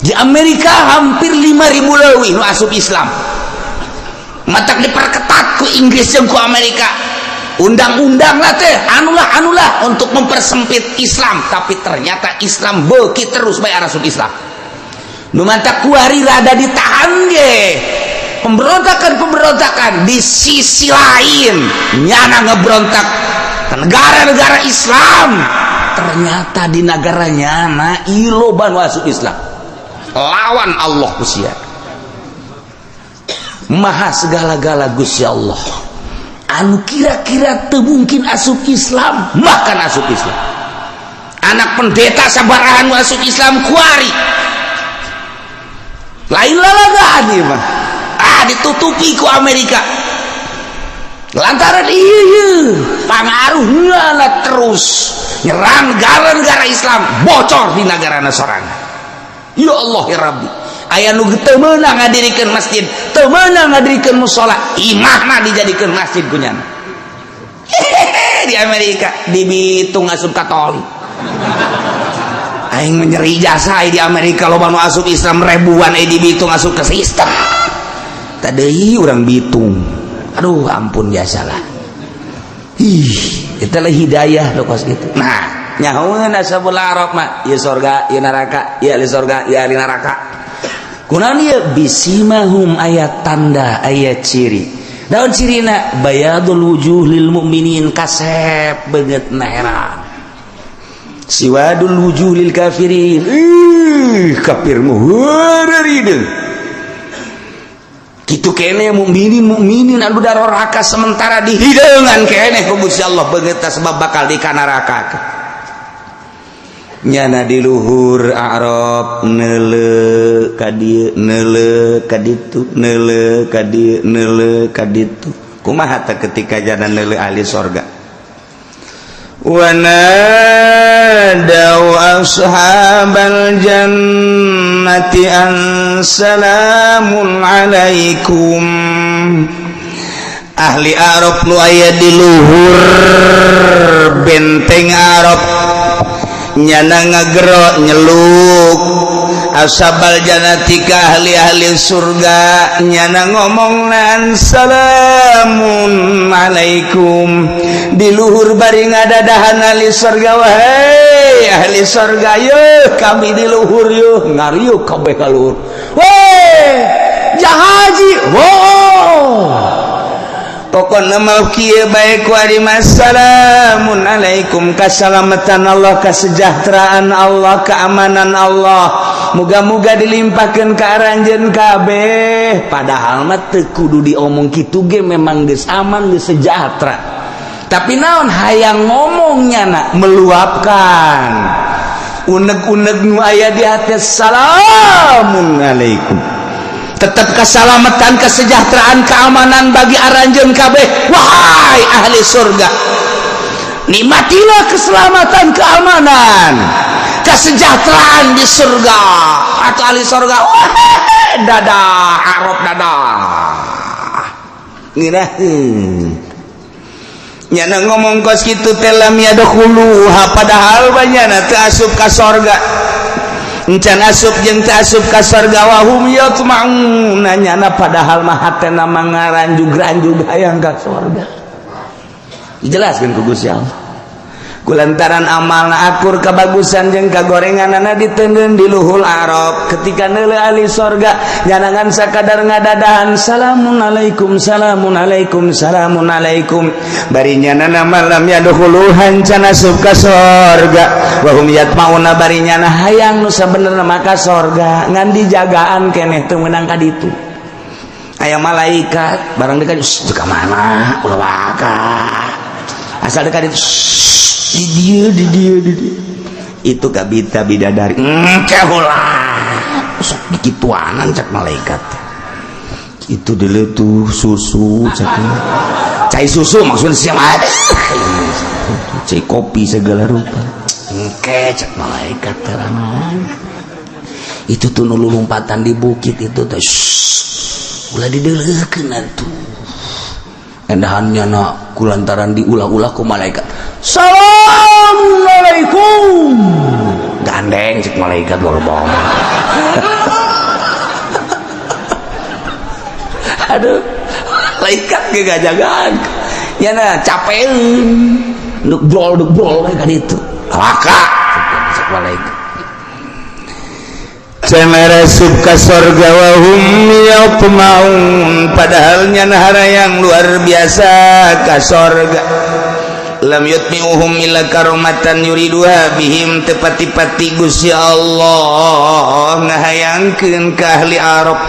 di Amerika hampir 5000 leuwih nu asup Islam. Matak diperketat ku Inggris jeung ku Amerika undang-undang lah teh, anulah anulah, untuk mempersempit Islam. Tapi ternyata Islam beuki terus bae asup Islam. Nu mantak kuari rada ditahan ge pemberontakan-pemberontakan. Di sisi lain nyana ngebrontak ke negara-negara Islam, ternyata di negaranya na loba nu asup Islam lawan Allah. Gusti Maha segala-gala, Gusti Allah, anu kira-kira teu mungkin asup Islam bahkan asup Islam. Anak pendeta sabarahan asup Islam kuari, lain lalagaan ieu mah. Ah, ditutupi ku Amerika lantaran iya pangaruhnya terus nyerang negara-negara Islam, bocor di negara sorangan. Ya Allah ya Rabbi, aya nu teu meunang ngadirikeun masjid, teu meunang ngadirikeun musala, imahna dijadikeun masjid ku nyana. Di Amerika, di Bitung asup Katolik. Aing menyeri jasa di Amerika loba nu asup Islam ribuan, eh di Bitung asup ke sistem tadi orang Bitung. Aduh, ampun, biasalah. Ih, itulah hidayah lo kos gitu. Nah, nyahoeun Ashabul A'raf mah ieu sorga, ieu neraka, ieu ahli sorga, ieu ahli neraka. Kunaon ieu? Bisimahum, aya tanda, aya ciri. Daun cirina bayadul wujuh lil mukminin, kasep beungeutna herang. Siwadul wujuh lil kafirin, ih kafir mah heureurideung kitu kene. Mukminin mukminin anu daroraka sementara dihideungan kene ku Gusti Allah beungeutna sebab bakal di neraka. Nyana di luhur A'raf neuleu ka dieu, neuleu ka ditu, neuleu ka dieu, neuleu ka ditu. Kumaha teh ketika jalan neuleu ahli sorga? Wanadau ashabal jannati an salamun alaikum. Ahli Arab nu aya di luhur benteng Arab nyana ngagero nyeluk ashabal jannati ka ahli-ahli surga. Nyana ngomong nan salamun alaikum. Di luhur bari ngadadahan ahli surga, wahai ahli surga, yeuh kami di luhur yeuh. Ngariuk kabeh ka luhur, weh jahaji, wow. Pokokna mau kieu bae ku ari, salamun alaikum, kasalamatan Allah, kesejahteraan Allah, keamanan Allah, muga-muga dilimpahkeun ka aranjeun kabeh. Padahal mah teu kudu diomong kitu ge, memang geus aman, geus sejahtera, tapi naon, hayang ngomongnya nak meluapkan unek-unek nu aya di hati. Salamun alaikum. Tetap keselamatan, kesejahteraan, keamanan bagi aranjeun kabeh. Wahai ahli surga, nikmatilah keselamatan, keamanan, kesejahteraan di surga. Atau ahli surga, wah, dadah Arab, dadah. Ngiraheun nyana ngomong kos kitu teh, lam yadkhuluha, padahal banyana teu asup ka sorga, encan asup jeung teu asup ka sorga. Wahum yatma'un, nyana padahal mah hatena mangaranjug-ranjug hayang ka sorga. Dijelaskeun ku Gusti Allah, kulantaran amalna akur, kebagusan jeung kagorenganana, diteundeun di luhul Arab. Ketika neuleuh ahli sorga, nyanangan sakadar ngadadahan, "Salamun alaikum, salamun alaikum, salamun alaikum." Bari nyanana lam yadkhuluha, can asup ka sorga. Wahum yatmauna, bari nyana hayang nu sabenerna maka sorga, ngan dijagaan keneh, teu meunang ka ditu. Aya malaikat barang dekat ka mana, ulah waka asal dekat itu, di dia, di dia, di dia itu kabita bidadari engke heula sok dikituanan. Cak malaikat itu dulu tuh susu, cak cai susu, maksudnya siang ada cai kopi segala rupa. Engke, cak malaikat, terangan itu tuh nu lompatan di bukit itu tuh ulah dideuleukeun atuh. Endahannya na kulantaran diulah-ulah ku malaikat, "Assalamualaikum," gandeng cek malaikat luar bawah. Aduh, malaikat ge gajagaan ya nah capeun duk brol duk brol kayak itu laka cek malaikat. Asup ka sorga, wahum yatma'un, padahal nyana yang luar biasa ka sorga. Lam yutmi'uhum illa karomatan yuriduha bihim, tepati-pati Gusti Allah ngahayangkeun ka ahli Arab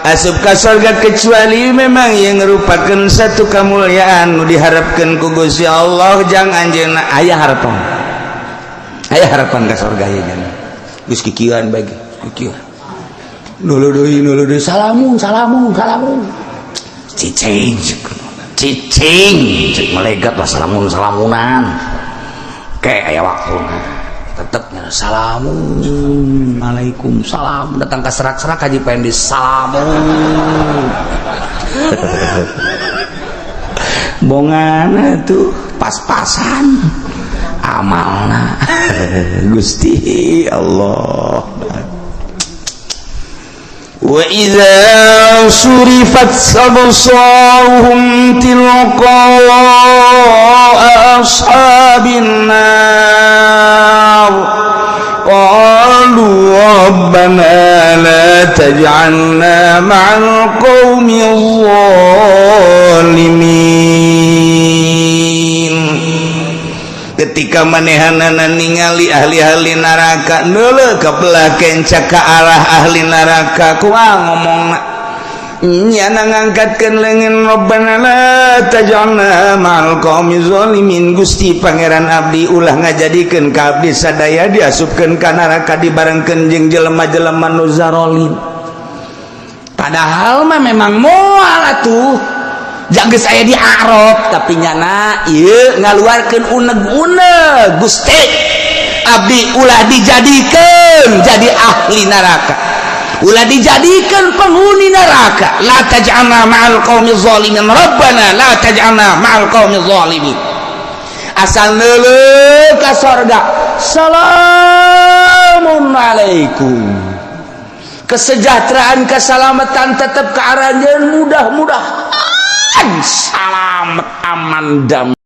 asup ka sorga kecuali memang yang merupakan satu kemuliaan nu diharapkan ku Gusti Allah jang anjeunna. Aya harapan, aya harapan ka sorga ya jangan geus kikieuan bagi kikieuan, nulu deui, nulu deui, salamun, salamun, salamun, cicing cicing, cek malaikat lah. Salamun salamunan kayak aya waktu tetep salamun alaikum, salam datang ke serak-serak haji pengen di salamun bongan tuh pas-pasan amalna. Gusti Allah. وإذا صرفت أبصارهم تلقاء أصحاب النار قالوا ربنا لا تجعلنا مع القوم الظالمين. Ketika manehanana ningali ahli-ahli neraka neuleuh ka belah kenca ka arah ahli neraka, kumaha ngomongna? Nyana ngangkatkeun leungeun, "Rabbana la taj'alna ma'al qaumi zalimin." Gusti Pangeran abdi, ulah ngajadikeun ka abdi sadaya diasupkeun ka neraka dibarengkeun jeung jelema-jelema nu zarolim. Padahal mah memang moal atuh jaga saya di Arab, tapi nyana ieu ngaluarkeun uneg-uneg, "Gusti abdi, ulah dijadikan jadi ahli neraka, ulah dijadikan penghuni neraka." La taj'alna ma'al qaumi zalimin, rabbana la taj'alna ma'al qaumi zalimin. Asal neuleuh ka sorga, salamun alaikum, kesejahteraan, keselamatan tetap ke aranjeun, mudah-mudahan salamet, aman, damai.